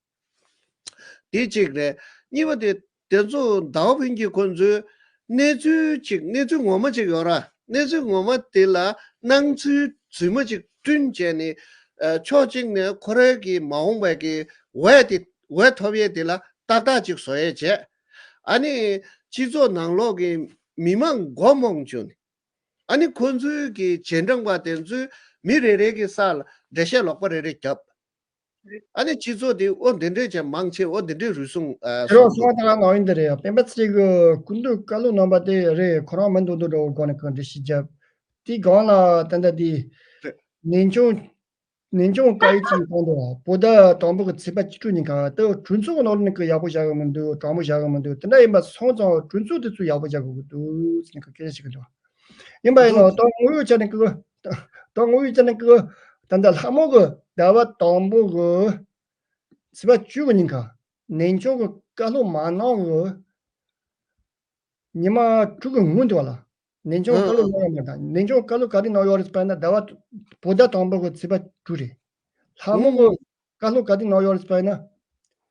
དེ་གཅིག་རེད། གཉིས་པ་དེ་དེ་ཚོ་ཟླ་བ་ཕུན་གྱིས་ཁོ་ཚོའི་གནས་ཚུལ་གཅིག་གནས་ཚུལ་ངོ་མ་གཅིག་ཡོད་ར། གནས་ཚུལ་ངོ་མ་དེ་ལ་སྣང་ཚུལ་རྫུན་མ་གཅིག་བསྐྲུན་བྱས་ནས་ཨ་ཕྱོགས་གཅིག་ནས་ཁོ་རའི་གི་མ་འོངས་པའི་གི་འོས་དེ་འོས་ཐོབ་ཡས་དེ་ལ་ཏག་ཏག་ཅིག་བཟོ་ཡས་བྱས། ཨ་ནི་སྤྱི་ཚོགས་ནང་ལོགས་ཀྱི་མི་མང་མགོ་རྨོངས་བྱུང་ནས། ཨ་ནི་ཁོ་ཚོའི་གི་རྗེས་འབྲང་པ་དེ་ཚོས་མི་རེ་རེ་གི་ས་ལ་འགྲེལ་བཤད་ལོག་པ་རེ་རེ་བརྒྱབ། ཨ་ནི་སྤྱི་ཚོགས་དེ་ཨོ་འདི་འདྲས་ཀྱང་མང་ཆེ་ཨོ་འདི་འདྲས་རུལ་སུངས་ཨ་ཁྱེད་རང་སོང་གསུང་བ་དེ་ག་ནང་ཡིན་དེ་རེད། སྤེན་པ་ཚེ་རིང་གི་སྐུ་མདུན་བཀའ་སློབ་གནང་པ་དེ་རེད། ཁོ་རང་མི་འདུག་འདུག་འདྲ་བོ་སྒང་ནས་གང་འདྲ་ཞིག་བརྒྱབ། དེའི་སྒང་ལ་ད་ལྟ་དེ་རེད། ནན་ཆུང་ནན་ཆུང་བཀའ་ཡིག་ཅིག་བཏང་འདུག་བོད་ཟླ་དང་པོ་གི་ཚེས་པ་བཅུ་དྲུག་ཉིན་ཁ་ད་གྲོས་ཚོགས་ནང་ནས་གི་ཡག་པོ་བཞག་གི་མི་འདུག་དྲང་མོ་བཞག་གི་མི་འདུག་དེ་འདྲ་ཡིན་པ་སོང་ཙང་གྲོས་ཚོགས་དེ་ཚོ་ཡག་པོ་བཞག་དགོས་ཀྱི་འདུག་ཟེར་ནས་གི་སྐད་ཆ་བཤད་གི་འདུག་ཡིན་པ་ཡིན་ནའང་ད་དངོས་ཡོད་ཆ་ནས་གི་ད་དངོས་ཡོད་ཆ་ནས་གི་ད་ལྟ་ལྷ་མོ་གི་ཟླ་བ་དང་པོ་གི་ཚེས་པ་བཅུ་གི་ཉིན་ཁ་ནན་ཆུང་གི་བཀའ་སློབ་མ་གནང་གི་ཉི་མ་དྲུག་གི་སྔོན་དུ་བ་ལ། ནན་ཆུང་བཀའ་སློབ་གནང་ཡོད་མ་དང་ནན་ཆུང་བཀའ་སློབ་ག་དུས་གནང་ཡོད་རེད་ཟེར་བ་ན་ཟླ་བ་བོད་ཟླ་དང་པོ་གི་ཚེས་པ་དྲུག་རེད། ལྷ་མོ་གི་བཀའ་སློབ་ག་དུས་གནང་ཡོད་རེད་ཟེར་བ་ན་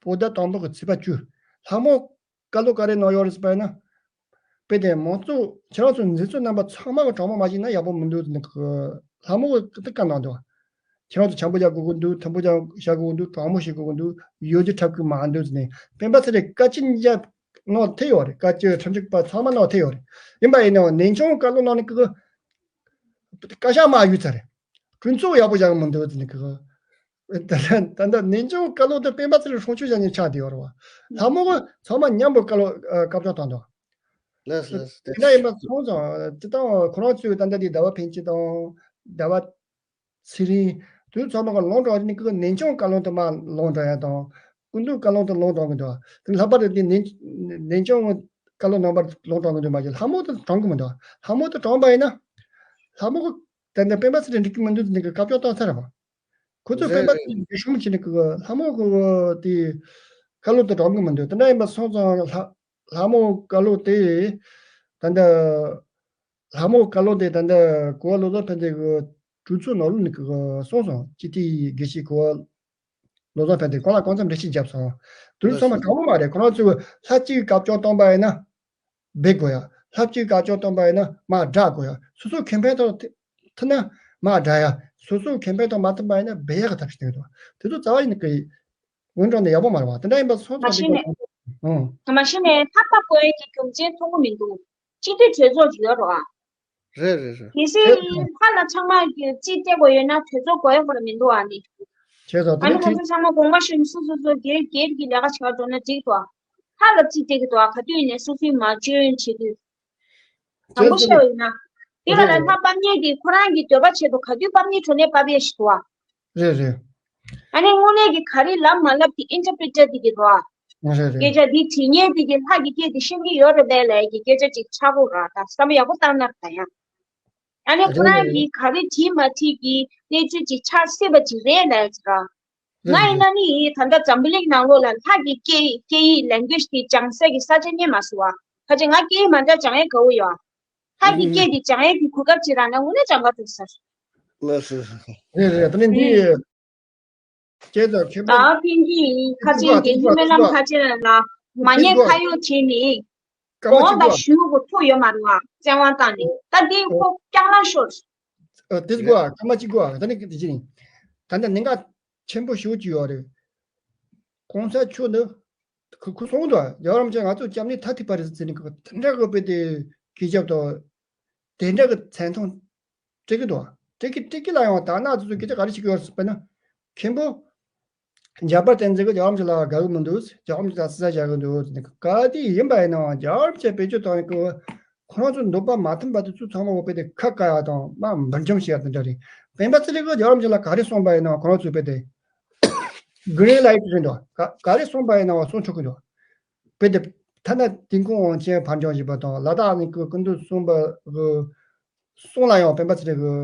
བོད་ཟླ་དང་པོ་གི་ཚེས་པ་བཅུ། ལྷ་མོ་བཀའ་སློབ་ག་རེ་གནང་ཡོད་རེད་ཟེར་བ་ན། དཔེ་དེ་མང་གཙོ་ཁྱེད་རང་ཚོ་འཛིན་གཙོ་རྣམ་པ་ཚང་མ་གི་དྲང་མོ་མ་བྱས་ན་ཡག་པོ་མི་འདུག་ཟེར་ནས་ལྷ་མོ་གི་བཀའ་གནང་འདུག་ཁྱེད་རང་ཚོ་འཆམ་པོ་བྱ་དགོས་ཀྱི་འདུག་མཐུན་པོ་བྱ་བྱ་དགོས་ཀྱི་འདུག་དྲང་མོ་བྱེད་དགོས་ཀྱི་འདུག་ཡོད་རྒྱུ་འཁྲབ་ཀྱི་མ་འདུག་ཟེར་ནས་སྤེན་པ་ཚེ་རིང་བཀའ་སྤྱི་མཇལ་ནང་ཐེ་ཡོད་རེད། བཀའ་སྤྱི་ཁྲིམས་ཞིབ་པ་ཚང་མ་ནང་ཐེ་ཡོད་རེད། ཡིན་པ་ཡིན་ནའང་ནན་ཆུང་བཀའ་སློབ་གནང་ནས་ཀི་ཀི་བཀའ་ཤག་མ་ཡོད་ཚར་རེད། གྲོས་ཚོགས་ཡག་པོ་བཞག་གི་མི་འདུག་ཟེར་ནས་ཀི་ཀི་ ད་ད་ད་ནན་ཅང་བཀའ་བློན་དེ་སྤེན་པ་ཚེ་རིང་སྲུང་སྐྱོབ་བྱ་ཉེན་ཆགས་བསྡད་ཡོད་རེད་བ། ལྷ་མོ་གི་ཚང་མ་མཉམ་པོ་བཀའ་བློན་ཨ་བཀའ་བློན་བཏང་འདུག་ལགས་ལགས། དེ་འདྲ་ཡིན་པ་སོང་ཙང་དེ་དང་ཁོ་རང་ཚོས་ད་ལྟ་དེ་ཟླ་བ་ཕན་ཆད་དང་ཟླ་བ་ཚེ་རིང་དུས་ཚང་མ་ག་ལོང་དྲགས་ནི་ཀི་ནན་ཅང་བཀའ་བློན་དུ་མ་ལོང་དྲགས་ཡ་དང་། སྐུ་མདུན་བཀའ་བློན་དུ་ལོང་དྲགས་གི་འདུག་དེ་ལྷག་པར་དུ་དེ་ནན་ནན་ཅང་བཀའ་བློན་རྣམ་པར་ལོང་དྲགས་གི་འདུག་མ་གཞི་ལྷ་མོ་དུ་དྲགས་གི་མི་འདུག་ལྷ་མོ་དུ་དྲགས་པ་ཡིན་ན། ལྷ་མོ་གི་ད་ལྟ་སྤེན་པ་ཚེ་རིང་འགྲིག་གི་མི་འདུག་དེ་ནི་ཀི་བཀའ་བཀྱོན་བཏང་ཚར་རེད་བ། ཁོ་ཚོ་སྤེན་པ་ཚེ་རིང་གི་ཤུམ་བྱས་ནི་ཀི་ལྷ་མོ་གི་དེ་བཀའ་བློན་དུ་དྲགས་གི་མི་འདུག་དེ་འདྲ་ཡིན་པ་སོང་ཙང་ལྷ་ལྷ་མོ་བཀའ་བློན་དེ་ད་ལྟ་ལྷ་མོ་བཀའ་བློན་དེ་ད་ལྟ་གོ་བ་བློ་བཟང་ཕན་བདེ་གི་གྲོས་ཚོགས་ནང་ལོགས་ནས་གི་གསུངས་སོང་། སྤྱི་འཐུས་དགེ་བཤེས་གོ་བ་བློ་བཟང་ཕན་བདེ་ཁོང་ལ་སྐུ་མཚམས་འདྲི་གཅོད་བརྒྱབ་སོང་། དུས་ཚང་མ་དྲང་མོ་མ་རེད། ཁོ་རང་ཚོས་ལྷ་གཅིག་བཀའ་བཀྱོན་བཏང་པ་ཡིན་ན་འབེབས་དགོས་ཡ། ལྷ་གཅིག་བཀའ་བཀྱོན་བཏང་པ་ཡིན་ན་མར་བསྒྲགས་དགོས་ཡ། སོ་སོ་ཁེ་ཕན་དང་མཐུན་ན་མར་བསྒྲགས་ཡ། སོ་སོ་ཁེ་ཕན་དང་མ་མཐུན་པ་ཡིན་ན་འབེབས་ཡ་གི་ཐབས་ཤེས་གནང་གི་འདུག་དེ་ཚོ་རྩ་བ་ཡིན་གི་འོན་ཀྲང་ནས་ཡག་པོ་མ་རེད་བ། དེ་འདྲ་ཡིན་པ་སོང་ཙང་མ་གཞི་ནས་ཨང་། མ་གཞི་ནས་ལྷ་ཁ་བཀོད་ཡས་ཀྱི་རྒྱུ་མཚན་མཐོང་གི་མི་འདུག་སྤྱི་འཐུས་གྲོས་ཚོགས་ཡོད་རོགས་ཨ། རེད་རེད་རེད། གལ་སྲིད་ལྷ་ལ་ཚང་མ་གི་རྩིས་སྤྲད་དགོས་ཡོད་ན་གྲོས་ཚོགས་དགོས་ཡོད་པ་མི་འདུག་ཨ་ནི། བྱས་ཙང་ཨ་ནི་ཁོང་ཚོ་ཚང་མ་དགོངས་པ་ཞུ་ནས་སོ་སོ་སོ་སྒེར་སྒེར་གྱི་ལས་ཀ་བྱེད་པ་འགྲོ་ན་འགྲིག་ཏོ། ལྷ་ལ་རྩིས་སྤྲད་ཀྱི་འདུག་ཨ། ག་དུས་ནས་སོ་སོའི་མ་འཇོན་བྱེད་དུས། དྲང་པོ་བཤད་པ་ཡིན་ན། དེ་ལ་ལ་ལྷ་ཕབ་མཁན་དེ་ཁོ་རང་གི་འདོད་པ་ཆེད་དུ་ག་དུས་ཕབ་མཁན་གྲོ་ནས་ཕབ་ཡས་ཞིག་འདུག་ཨ། རེད་རེད། ཨ་ནི་དངོས་གནས་ཀྱི་ག་རེ་ལབ་མ་ལབ་དེ་ཨིན་ཊར་པི་རི་ཊར་དེ་གི་རོ། རེད་རེད། སྐད་ཆ་འདི་དྲི་མཁན་དེ་གི་ལྷ་གི་སྐད་དེ་ཤེས་ཀྱི་ཡོད་རེད་པས་ལབ་ཀྱི་སྐད་ཆ་ཅིག་ཆགས་གོ་ར། ད་བསམ་བློ་ཡག་པོ་བཏང་ན་ད་ཡང་། ཨ་ནི་ཁོ་རང་གིས་ག་རེ་བྲིས་མ་བྲིས་ཀྱི་གནས་ཚུལ་ཅིག་ཆགས་སྲིད་པ་ཅིག་རེད་ལབ་ཀྱི་ར། ང་ཡིན་ན་ནི་ད་ལྟ་འཛམ་བུ་གླིང་ནང་ལོགས་ལ་ལྷ་གི་སྐད་སྐད་ཡིག་ལེང་གུ་ཨེཇ་དེ་སྦྱང་ས་གི་ས་ཆ་རྙེད་མ་སོང་བ། ཁ་ཅིག་ང་སྐད་ཡིག་མ་འདྲ་སྦྱང་ཡས་དགའ་བོ་ཡོད། ལྷ་གི་སྐད་དེ་སྦྱང་ཡས་ཀྱི་གོ་སྐབས་ཅིག་རག་ན་དངོས་གནས་སྦྱང་ག་འགྲོ་ས་རེད། ལགས་སོ། རེད་རེད། ད་ནི་འདི་སྐད་དང་མཁན་པོ། ད་ཕིན་གྱི་ཁ་ཆེན་གྱི་ཧི་མ་ལམ་ཁ་ཆེན་ལ་མ་ཉེས་ཁ་གཡོགས་བྱས་ནས་སྐར་མ་གོང་གཅིག་དང་པོ་ཞུ་གོ་ཐུག་ཡོད་མ་རེད་བ། བཙན་དབང་བཏང་ནས་ད་འདི་ཁོ་སྐྱག་ལང་ཤོར། ཨ་དེ་གོ་ཨ་སྐར་མ་གཅིག་གོ་ཨ་ད་ནི་དེ་ཅི་ནི་ད་ལྟ་གནད་འགག་ཆེན་པོ་ཞེ་པོ་ཅིག་ཡོད་རེད། གོང་ས་མཆོག་འདི་ཁོ་ཁོ་གསུངས་འདུག་རྒྱལ་བ་རིན་པོ་ཆེ་ང་ཚོ་སྐྱབས་གནས་ཐ་དད་པ་རེད་ཟེར་ནས་ཁོ་དེ་འདྲ་གི་དཔེ་དེ་གི་རྒྱབ་དང་དེ་འདྲ་གི་མཚན་མཐོང་སྤྲད་ཀྱི་འདུག་སྤྲད་ཀྱི་སྤྲད་ཀྱི་ལ་ཡང་དག་ན་དེ་ཚོ་སྐད་ཆ་ག་རེ་བཤད་ཀྱི་ཡོད་རེད་ཟེར་བ་ན། མཁན་པོ་འཇམ་དཔལ་བསྟན་འཛིན་གྱིས་རྒྱལ་བ་རིན་པོ་ཆེ་ལ་དགའ་གི་མི་འདུག་རྒྱལ་བ་རིན་པོ་ཆེ་ལ་ཟ་བཞག་གི་འདུག་ག་དེ་ཡིན་པ་ཡིན་ནའང་རྒྱལ་བ་རིན་པོ་ཆེ་བེད་སྤྱོད་བཏང་ཡོད་ཀྱི། ཁོ་རང་ཚོ་འདོད་པ་མ་མཐུན་པ་དེ་ཚོ་ཚང་མ་འོ་དཔེ་དེ་ཁ་བཀག་ཡག་དང་མ་འབུར་འཇོམས་བྱེད་ཡག་དེ་འདྲ་རེད། སྤེན་པ་ཚེ་རིང་གིས་རྒྱལ་བ་རིན་པོ་ཆེ་ལ་ག་རེ་གསུངས་པ་ཡིན་ནའང་ཁོ་རང་ཚོས་དཔེ་དེ་གྷི་རིན་ལའིཊ་རེད་འདུག་ག་ག་རེ་གསུངས་པ་ཡིན་ནའང་གསུང་ཆོག་གི་འདུག་དཔེ་དེ་ཐ་ན་དིན་ཀོང་དབང་ཆེན་ཕར་འགྱངས་བྱས་པ་དང་ལ་དྭགས་ནས་ཀྱི་སྐུ་མདུན་གསུམ་པ་གི་གསུང་ལ་ཡང་སྤེན་པ་ཚེ་རིང་གིས་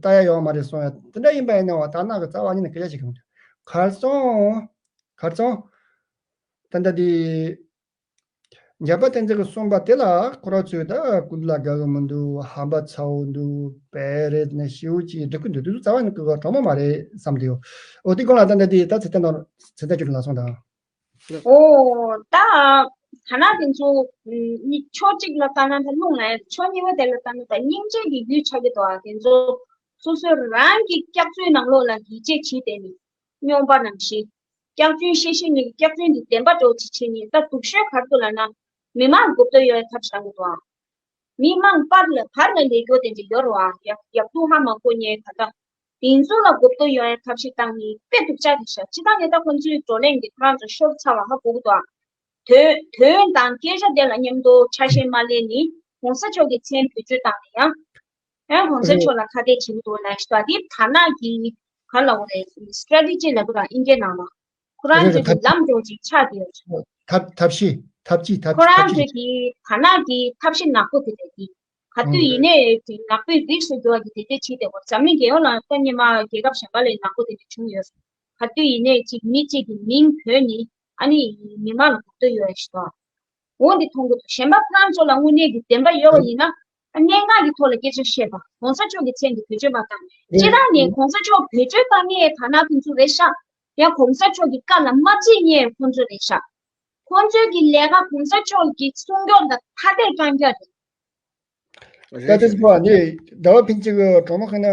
ལྟ་ཡ་ཡོད་མ་རེད་གསུང་ཡ་དེ་འདྲ་ཡིན་པ་ཡིན་ནའང་དག་ན་གི་རྩ་བ་ཉིད་ནས་སྐད་ཆ་བཤད་གི་མི་འདུག་གར་སོང་། གར་སོང་། ད་ལྟ་དེ། འཇམ་དཔལ་བསྟན་འཛིན་གྱིས་གསུངས་པ་དེ་ལ་ཁོ་རང་ཚོས་ད་སྐུ་མདུན་ལ་དགའ་གི་མི་འདུག་ཧམ་པ་ཚ་བོ་འདུག་དཔེ་རེད་ནས་ཤེའུ་ཅིག་འགྲིག་གི་འདུག་དེ་ཚོ་རྩ་བ་ནས་ཀྱི་དྲང་མོ་མ་རེད་བསམ་གྱི་ཡོད། འོ་དེ་སྐོར་ལ་ད་ལྟ་དེ་ད་ཚེ་ཐར་ནང་ཚེ་ཐར་ཁྱོད་ལ་གསུངས་དང་། ཨོ། ད་ཐ་ན་དེ་ཚོ་ཕྱོགས་གཅིག་ལ་ལྟ་ན་ད་རླུང་ལ་ཕྱོགས་གཉིས་པ་དེ་ལ་ལྟ་ན་ད་སྙིང་རྗེ་གི་ཡུལ་ཆགས་ཀྱི་འདུག་དེ་ཚོ་སོ་སོ་རང་གི་སྐྱག་རྫུན་ནང་ལོགས་ལ་ཡིད་ཆེས་བྱས་ཏེ་ནི་སྨྱོན་པ་ནང་བཞིན། སྐྱག་རྫུན་བཤད་བཤད་ཉིད་ཀྱི་སྐྱག་རྫུན་འདི་བདེན་པ་འདྲ་བོ་ཅིག་བྱེད་ཉིད་ད་སྡུག་ཤོས་ག་རེ་འདུག་ལབ་ན། མི་མང་མགོ་སྐོར་ཡོང་ཡའི་ཐབས་ཤེས་བཏང་གི་འདུག་ཨ། མི་མང་བར་ལ་བར་ལ་ལས་སྐྱོ་དེ་འདྲ་ཡོད་རེད་བ། ཡག་ཡག་སྡུག་ཧ་མ་གོ་ཉེ་ད་ལྟ། དེ་ཚོ་ལ་མགོ་སྐོར་ཡོང་ཡའི་ཐབས་ཤེས་བཏང་ཉིད་དཔེ་སྡུག་ཅག་རེད་ཤག་སྤྱིར་བཏང་ནས་ད་ཁོང་ཚོའི་བགྲོ་གླེང་འདི་ཁོ་རང་ཚོ་ཤོར་ཚར་བ་ཧ་གོ་གི་འདུག་ཨ། དོན་དོན་དང་སྐད་ཆ་དེ་ལ་མཉམ་དུ་ཆ་ཤས་མ་ལེན་ནི་གོང་ས་མཆོག་གི་མཚན་བེད་སྤྱོད་བཏང་ནས་ཡང་། ཡང་གོང་ས་མཆོག་ལ་ཁ་གཏད་བྱེད་ཀྱི་འདུག་ལབ་ཤི་ད་དེ་ཐ་ན་གི་ག་ལ་འོ་རེད་སི་ཊེ་རེ་ཊི་ཇི་ལབ་དགོས་ར་ཨིན་སྐད་ནང་ལ་ཁོ་རང་ཚོས་ཀྱི་ལམ་འགྲོ་ཅིག་ཆགས་བསྡད་ཡོད་རེད། ཐབས་ཐབས་ཤེས་ཐབས་ཇུས་ཐབས་ཁོ་རང་ཐབས་ཇུས་ཚོས་ཀྱི་ཐ་ན་གི་ཐབས་ཤེས་ནག་པོ་དེ་རེད་དེ་ག་དུས་ཡིན་ནའི་དེ་ནག་པོའི་རིགས་སུ་འགྱུར་བ་གི་དེ་འདྲས་བྱས་ཏེ་འོ་འཛམ་གླིང་རྒྱལ་ཡོངས་ལ་ད་སྔོན་མ་རྒྱལ་ཁབ་གཞན་པ་ལས་ནག་པོ་དེ་འདྲས་བྱུང་ཡོད་རེད། ག་དུས་ཡིན་ནའི་ཅིག་མི་གཅིག་གི་མིང་བོས་ནི་ཨ་ནི་མི་མང་ལ་གོ་ཐོས་ཡོད་རེད་ཤི་ད། འོ་འདི་མཐོང་གི་འདུག་གཞན་པ་ཁོ་རང་ཚོ་ལ་དངོས་གནས་ཀྱི་བདེན་པ་ཡོད་པ་ཡིན་ན་ཨ་སྙན་ངག་གི་ཐོག་ལ་སྐད་ཆ་བཤད་པ་གོང་ས་མཆོག་གི་མཚན་གྱི་བེད་སྤྱོད་མ་བཏང་། སྤྱིར་བཏང་ནས་གོང་ས་མཆོག་བེད་སྤྱོད་བཏང་མཁན་ཐ་ན་ཁོང་ཚོ་རེད་ཤག་ཡང་གོང་ས་མཆོག་གི་བཀའ་ལ་མ་བརྩིས་མཁན་ཁོང་ཚོ་རེད་ཤག་ཁོང་ཚོའི་གི་ལས་ཀ་གོང་ས་མཆོག་གི་སྲུང་སྐྱོབ་དང་ཐ་དད་རྐྱང་རྐྱང་རེད། ད་དེ་ཚོ་ནི་ཟླ་བ་ཕན་ཆད་ཀྱི་གྲོགས་མོ་ཁ་ན།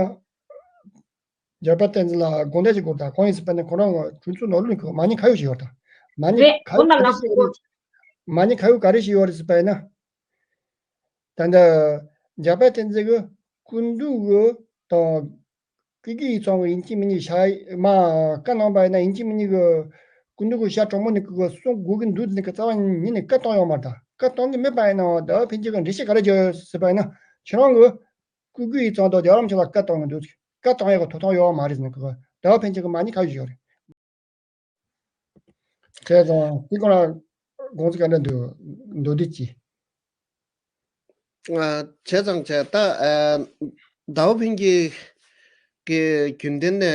འཇམ་དཔལ་བསྟན་འཛིན་ལ་དགོངས་དག་ཅིག་དགོས་དང་གང་ཡིན་ཟེར་བ་ནི་ཁོ་རང་གྲོས་ཚོགས་ནང་ལོགས་ནས་མ་ཉེས་ཁ་གཡོག་ཞིག་ཡོད་དང་། མ་ཉེས་རེད་ཁ་གོ་ན་ག་རེ་ལགས་ཞིག་ཡོད་རེད། མ་ཉེས་ཁ་གཡོག་ག་རེ་ཞིག་ཡོད་རེད་ཟེར་བ་ཡིན་ན། ད་ལྟ་འཇམ་དཔལ་བསྟན་འཛིན་གྱི་སྐུ་མདུན་གྱི་དང་ ཀུ་ཀུ་ཡིག་ཚང་གི་ཡིན་གཅིག་མིན་གཉིས་བྱ་མ་བཀའ་གནང་པ་ཡིན་ན། ཡིན་གཅིག་མིན་གཉིས་ཀྱི་སྐུ་མདུན་གྱི་ཞྭ་གྲོག་མོ་ནི་ཀུ་ཀུ་གསུང་དགོས་ཀྱི་འདུག་ཟེར་ནས་ཀྱི་རྩ་བ་ཉིད་ནས་བཀའ་གཏོང་ཡོད་མ་རེད། ད་བཀའ་གཏོང་གི་མེད་པ་ཡིན་ན་ཟླ་བ་ཕན་ཆད་ཀྱི་འགྲེལ་བཤད་ག་རེ་བརྒྱབ་ཡོད་ཟེར་བ་ཡིན་ན། ཁྱེད་རང་གི་ཀུ་ཀུ་ཡིག་ཚང་དང་རྒྱལ་བ་རིན་པོ་ཆེ་ལ་བཀའ་གཏོང་གི་འདུག་བཀའ་གཏོང་ཡག་གི་ཐོབ་ཐང་ཡོད་མ་རེད་ཟེར་ནས་ཀྱི་ཟླ་བ་ཕན་ཆད་ཀྱི་མ་ཉེས་ཁ་ཡོད་ཡོད་རེད། བྱས་ཙང་དེ་སྐོར་ལ་དགོངས་ཚུལ་ག་འདྲ་འདུག་མདོར་བསྡུས་ཀྱིས། ཨ། བྱས་ཙང་བྱས་ད་ཨ། ཟླ་བ་ཕུན་སྐྱིད་ཀྱི་རྒྱུན་ལྡན་ནས་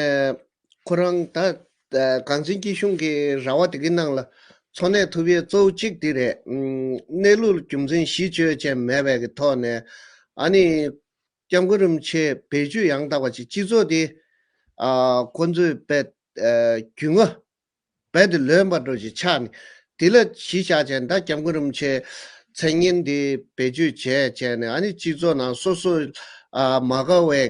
ཁོ་རང་ད་ཨ། གངས་ཅན་སྐྱིད་གཤོངས་ཀྱི་ར་བ་དེ་གའི་ནང་ལ་འཚོ་གནས་ཐུབ་ཡས་གཙོ་བོ་གཅིག་དེ་རེད། ཨམ། གནས་ལུགས་རྒྱུ་མཚན་གཞི་བཅོལ་ཅན་མེད་པའི་གི་ཐོག་ནས། ཨ་ནི་སྐྱབས་མགོན་རིན་པོ་ཆེ་བེད་སྤྱོད་ཡང་དག་པ་ཅིག་སྤྱི་ཚོགས་དེ་ཨ། ཁོ་ཚོས་བེད་ཨ། རྒྱུས་མངའ་རྦད་དེ་ལོན་པ་འདྲ་ཞིག་ཆགས་ནས། དེ་ལ་གཞི་བཞག་བྱས་ནས་ད་སྐྱབས་མགོན་རིན་པོ་ཆེའི་མཚན་སྙན་དེ་བེད་སྤྱོད་བྱས་བྱས་ནས། ཨ་ནི་སྤྱི་ཚོགས་ནང་སོ་སོ་ཨ། མ་དགའ་བའི་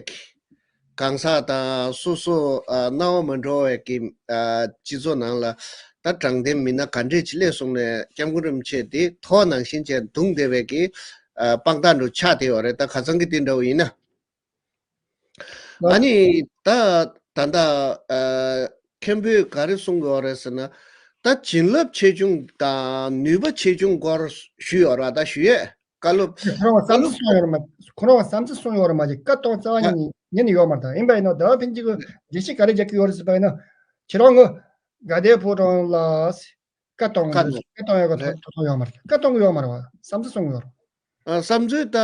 གང་ཟག་དང་སོ་སོ་ཨ། སྣང་བ་མ་འགྲོ་བའི་གི་ཨ། སྤྱི་ཚོགས་ནང་ལ་ད་དྲང་བདེན་མི་སྣ་ག་འདྲས་ཅིག་སླེབས་སོང་ནས་སྐྱབས་མགོན་རིན་པོ་ཆེ་དེ་ཐོ་ནང་བཞིན་བྱས་བརྡུངས་བསྡད་པའི་གི་ཨ། དཔང་རྟགས་འདྲ་ཆགས་བསྡད་ཡོད་རེད། ད་ཁ་སང་གི་དེ་འདྲ་བོ་ཡིན་ན། ཨ་ནི་ད་ད་ལྟ་ཨ། མཁན་པོས་ག་རེ་གསུང་གི་ཡོད་རེད་ཟེར་ན། ད་བྱིན་རླབས་ཆེ་ཆུང་དང་ནུས་པ་ཆེ་ཆུང་སྐོར་ཞུས་ཡོད་རེད། ད་ཞུ་ཡས་བཀའ་སློབ་ཁོ་རང་བསམ་ཚུལ་གསུངས་ཡོད་རེད་མ། ཁོ་རང་བསམ་ཚུལ་གསུངས་ཡོད་རེད་མ་གཏོགས། བཀའ་གཏོང་རྩ་བ་ཉིད་ཉིད་ནས་ཡོད་མ་རེད། ད་ཡིན་པ་ཡིན་ན་ཟླ་བ་ཕུན་སྐྱིད་ཀྱིས་འགྲེལ་བཤད་ག་རེ་རྒྱག་གི་ཡོད་རེད་ཟེར་བ་ཡིན་ན། ཁྱེད་རང་གི་དགའ་ལྡན་ཕོ་བྲང་ལ་བཀའ་གཏོང་གི་འདུག་བཀའ་གཏོང་ཡག་གི་ཐོབ་ཐང་ཡོད་མ་རེད། བཀའ་གཏོང་གི་ཡོད་མ་རེད་བ། བསམ་ཚུལ་གསུང་གི་ཡོད་རེད། ཨ། བསམ་ཚུལ་ད་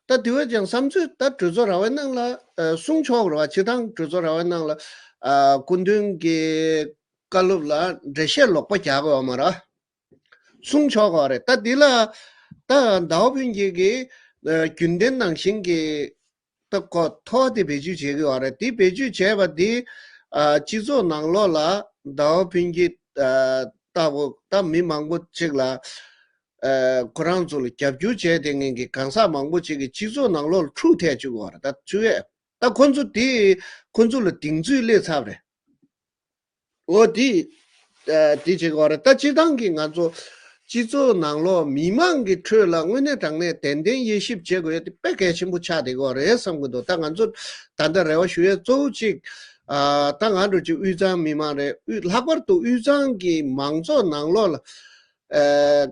ད་དེ་བས་ཀྱང་བསམ་ཚུལ་ད་གྲོས་ཚོགས་ར་བའི་ནང་ལ་ཨ། གསུང་ཆོག་རེད་བ། སྤྱིར་བཏང་གྲོས་ཚོགས་ར་བའི་ནང་ལ་ཨ། སྐུ་མདུན་གྱི་བཀའ་སློབ་ལ་འགྲེལ་བཤད་ལོག་པ་རྒྱག་དགོས་བ་མ་རེད། གསུང་ཆོག་གི་རེད། ད་འདི་ལ་ད་ཟླ་བ་ཕུན་སྐྱིད་ཀྱིས་ཨ། རྒྱུན་ལྡན་ནང་བཞིན་གྱི་ད་ཁོ་ཐོ་དེ་བེད་སྤྱོད་བྱེད་ཀྱི་ཡོད་རེད། དེ་བེད་སྤྱོད་བྱས་པ་འདི་ཨ། སྤྱི་ཚོགས་ནང་ལོགས་ལ་ཟླ་བ་ཕུན་སྐྱིད་ཨ། ལྟ་བུ་ད་མི་མང་པོ་ཅིག་ལ་ཨ། ཁོ་རང་ཚོ་ལ་རྒྱབ་སྐྱོར་བྱས་བསྡད་མཁན་གྱི་གང་ཟག་མང་པོ་ཅིག་གིས་སྤྱི་ཚོགས་ནང་ལོགས་ལ་འཁྲུག་ཐེབས་བཅུག་གི་ཡོད་རེད། ད་ཚུལ་ད་ཁོ་ཚོ་དེ་ཁོ་ཚོ་ལ་གདེང་ཚོད་སླེབས་ཚར་བ་རེད། འོ་དེ་ཨ། དེ་བྱེད་དགོས་རེད། ད་སྤྱིར་བཏང་གི་ང་ཚོ་སྤྱི་ཚོགས་ནང་ལོགས་མི་མང་གི་ཁྲོད་ལ་དངོས་གནས་དྲང་གནས་ཏན་ཏན་དབྱེ་ཞིབ་བྱེད་དགོས་ཡ་དེ་དཔེ་གལ་ཆེན་པོ་ཆགས་བསྡད་ཀྱི་ཡོད་རེད་བསམ་གྱི་འདུག་ད་ང་ཚོ་ད་ལྟ་རེ་བ་ཞུ་ཡས་གཙོ་བོ་གཅིག་ཨ། ད་ང་འདྲ་ཅིག་དབུས་གཙང་མི་མང་རེད། དབུས་ལྷག་པར་དུ་དབུས་གཙང་གི་མང་ཚོགས་ནང་ལོགས་ལ་ཨ།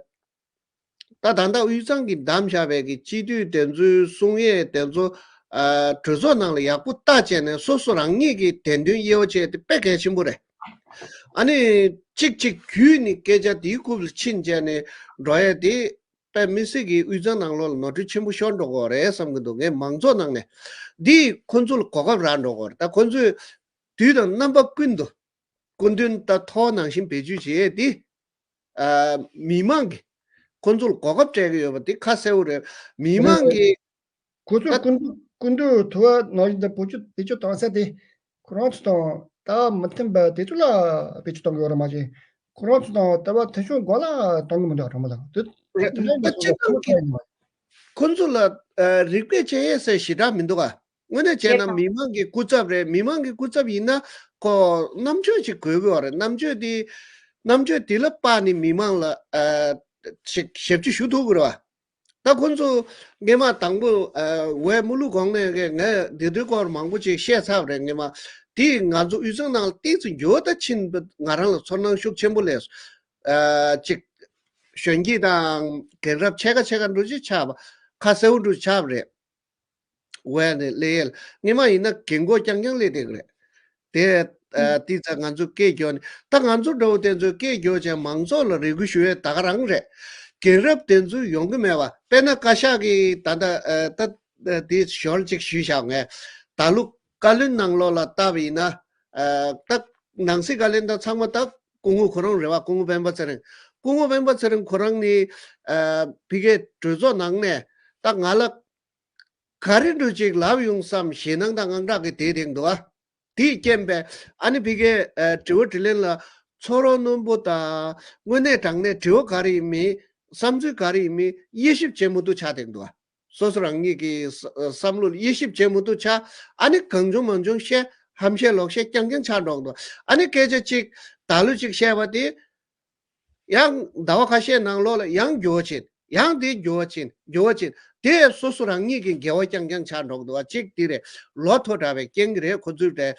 ད་ད་ལྟ་དབུས་གཙང་གིས་བདམས་བཞག་པའི་གི་སྤྱི་འཐུས་དེ་ཚོའི་གསུང་ཡས་དེ་ཚོ་ཨ། གྲོས་ཚོགས་ནང་ལ་ཡག་པོ་ལྟ་བྱས་ནས་སོ་སོ་རང་ཉིད་ཀྱི་བདེན་དོན་དབྱེ་བ་ཕྱེ་དེ་དཔེ་གལ་ཆེན་པོ་རེད། ཨ་ནི་གཅིག་གཅིག་བརྒྱུད་ནས་སྐད་ཆ་དེའི་རྐུབ་ལ་ཕྱིན་བྱས་ནས་འགྲོ་ཡས་དེ་དཔེ་མི་སྲིད་ཀྱི་དབུས་གཙང་ནང་ལོགས་ལ་ནོར་འཁྲུལ་ཆེན་པོ་ཤོར་འགྲོ་གི་ཡོད་རེད་བསམ་གྱི་འདུག་ངས་མང་ཚོགས་ནང་ནས་འདི་ཁོ་ཚོ་ལ་གོ་སྐབས་རག་འགྲོ་གི་ཡོད་རེད། ད་ཁོ་ཚོས་དུས་དང་རྣམ་པ་ཀུན་ཏུ་སྐུ་མདུན་ད་ཐོ་ནང་བཞིན་བེད་སྤྱོད་བྱེད་ཡས་དེ། ཨ། མི་མང་གིས་ཁོ་ཚོ་ལ་གོ་སྐབས་སྤྲད་ཀྱི་ཡོད་པ་དེ་ཁ་གསལ་པོ་རེད། མི་མང་གིས་ཁོ་ཚོས་ད་སྐུ་མདུན་སྐུ་མདུན་ཐོ་བ་ནང་བཞིན་དུ་བེད་སྤྱོད་བེད་སྤྱོད་བཏང་ས་དེ་ཁོ་རང་ཚོ་དང་ད་མི་མཐུན་པ་དེ་ཚོ་ལ་བེད་སྤྱོད་བཏང་གི་ཡོད་རེད་མ་གཏོགས། ཁོ་རང་ཚོ་དང་ལྟ་བ་མཐུན་ཕྱོགས་སྒང་ལ་གཏོང་གི་མི་འདུག་རེད་མ་གཏོགས་དེ་རེད། དེ་ད་ལ་སྤྱིར་བཏང་གི་ཁོ་ཚོ་ལ་ཨ། རིགས་པས་དཔྱད་ཡས་ཟེར་ཞེ་དྲག་མི་འདུག་ག་དངོས་གནས་བྱས་ན་མི་མང་གི་སྐུ་ཚབ་རེད། མི་མང་གི་སྐུ་ཚབ་ཡིན་ན་ཁོ་རྣམ་དཔྱོད་ཅིག་དགོས་ཀྱི་ཡོད་རེད། རྣམ་དཔྱོད་དེ་རྣམ་དཔྱོད་དེ་ལ་དཔག་ནས་མི་མང་ལ་ཨ། ཞིག་ཞབས་ཕྱི་ཞུ་ཐུབ་ཀྱི་རེད་བ། ད་ཁོ་ཚོ་སྔས་མ་དང་པོ་ཨ། འོས་མི་བླུག་གོང་ནས་ངས་འདི་འདྲའི་སྐོར་མང་པོ་ཅིག་བཤད་ཚར་བ་རེད། སྔས་མ་དེ་ང་ཚོ་དབུས་གཙང་ནང་ལ་ཏོག་ཙམ་འགྱུར་བ་ད་ཕྱིན་པ་ང་རང་ལ་ཚོར་སྣང་ཤུགས་ཆེན་པོ་སླེབས་སོང་། ཨ། ཅིག་གཞོན་སྐྱེས་དང་རྒན་རབས་ཕྱེད་ཀ་ཕྱེད་ཀ་འདྲ་ཅིག་ཆགས་པ། ཁ་གསལ་པོ་འདྲ་ཆགས་པ་རེད། འོས་ནས་སླེབས་ཡས་ལ་སྔས་མ་ཡིན་ན་རྒན་གོག་རྐྱང་རྐྱང་སླེབས་བསྡད་ཀྱི་རེད། དེ་ཨ། དེ་ཚོ་ང་ཚོ་སྐད་རྒྱག་ནས། ད་ང་ཚོ་འདྲ་བོ་དེ་ཚོས་སྐད་རྒྱག་བྱས་མང་ཚོགས་ལ་རེ་སྐུལ་ཞུ་ཡས་ད་ག་རང་རེད། རྒན་རབས་དེ་ཚོ་ཡོང་གི་མེད་པ། དཔེར་ན་བཀའ་ཤག་གིས་ད་ལྟ་ཨ། ད་དེ་ཞོར་ཅིག་ཞུས་བཞག་ངས། ད་ལོ་བཀའ་བློན་ནང་ལོགས་ལ་བལྟས་པ་ཡིན་ན་ཨ། ད་ནང་སྲིད་བཀའ་བློན་ད་ཚང་མ་ད་སྐུ་ངོ་ཁོ་རང་རེད་བ། སྐུ་ངོ་སྤེན་པ་ཚེ་རིང་། སྐུ་ངོ་སྤེན་པ་ཚེ་རིང་ཁོ་རང་ནི་ཨ། ཕ་གིའི་གྲོས་ཚོགས་ནང་ནས་ད་ང་ལ་ག་རེ་འདྲ་ཅིག་ལབ་ཡོང་བསམ་ཞེད་སྣང་དང་དངངས་སྐྲག་གིས་དེད་དེད་འདུག་ཨ། དེའི་རྐྱེན་པས་ཨ་ནི་ཕ་གིའི་ཨ། དྲི་བ་དྲིས་ལན་ལ་ཚོར་བ་རྣོན་པོ་དང་། དངོས་གནས་དྲང་གནས་དྲི་བ་ག་རེ་ཡིན་མིན། བསམ་ཚུལ་ག་རེ་ཡིན་མིན་དབྱེ་ཞིབ་བྱེད་མི་ཐུབ་ཆགས་དེད་འདུག་ཨ། སོ་སོ་རང་ཉིད་ཀྱི་བསམ་བློ་ལ་དབྱེ་ཞིབ་བྱེད་མི་ཐུབ་ཆགས། ཨ་ནི་གང་བྱུང་མང་བྱུང་བཤད། ཧམ་བཤད་ལོག་བཤད་རྐྱང་རྐྱང་ཆགས་འགྲོ་འདུག་ཨ་ནི་སྐད་ཆ་གཅིག་ད་ལོ་གཅིག་བཤད་པ་དེ། ཡང་ཟླ་བ་ཁ་ཤས་ནང་ལོགས་ལ་ཡང་འགྱུར་བ་ཕྱིན། ཡང་དེ་འགྱུར་བ་ཕྱིན། འགྱུར་བ་ཕྱིན། དེ་སོ་སོ་རང་ཉིད་ཀྱི་དགེ་བ་རྐྱང་རྐྱང་ཆགས་འགྲོ་གི་འདུག་བ། གཅིག་དེ་རེད། ལོ་མཐོ་དྲགས་པའི་རྐྱེན་གྱིས་རེད། ཁོ་ཚོས་རེད།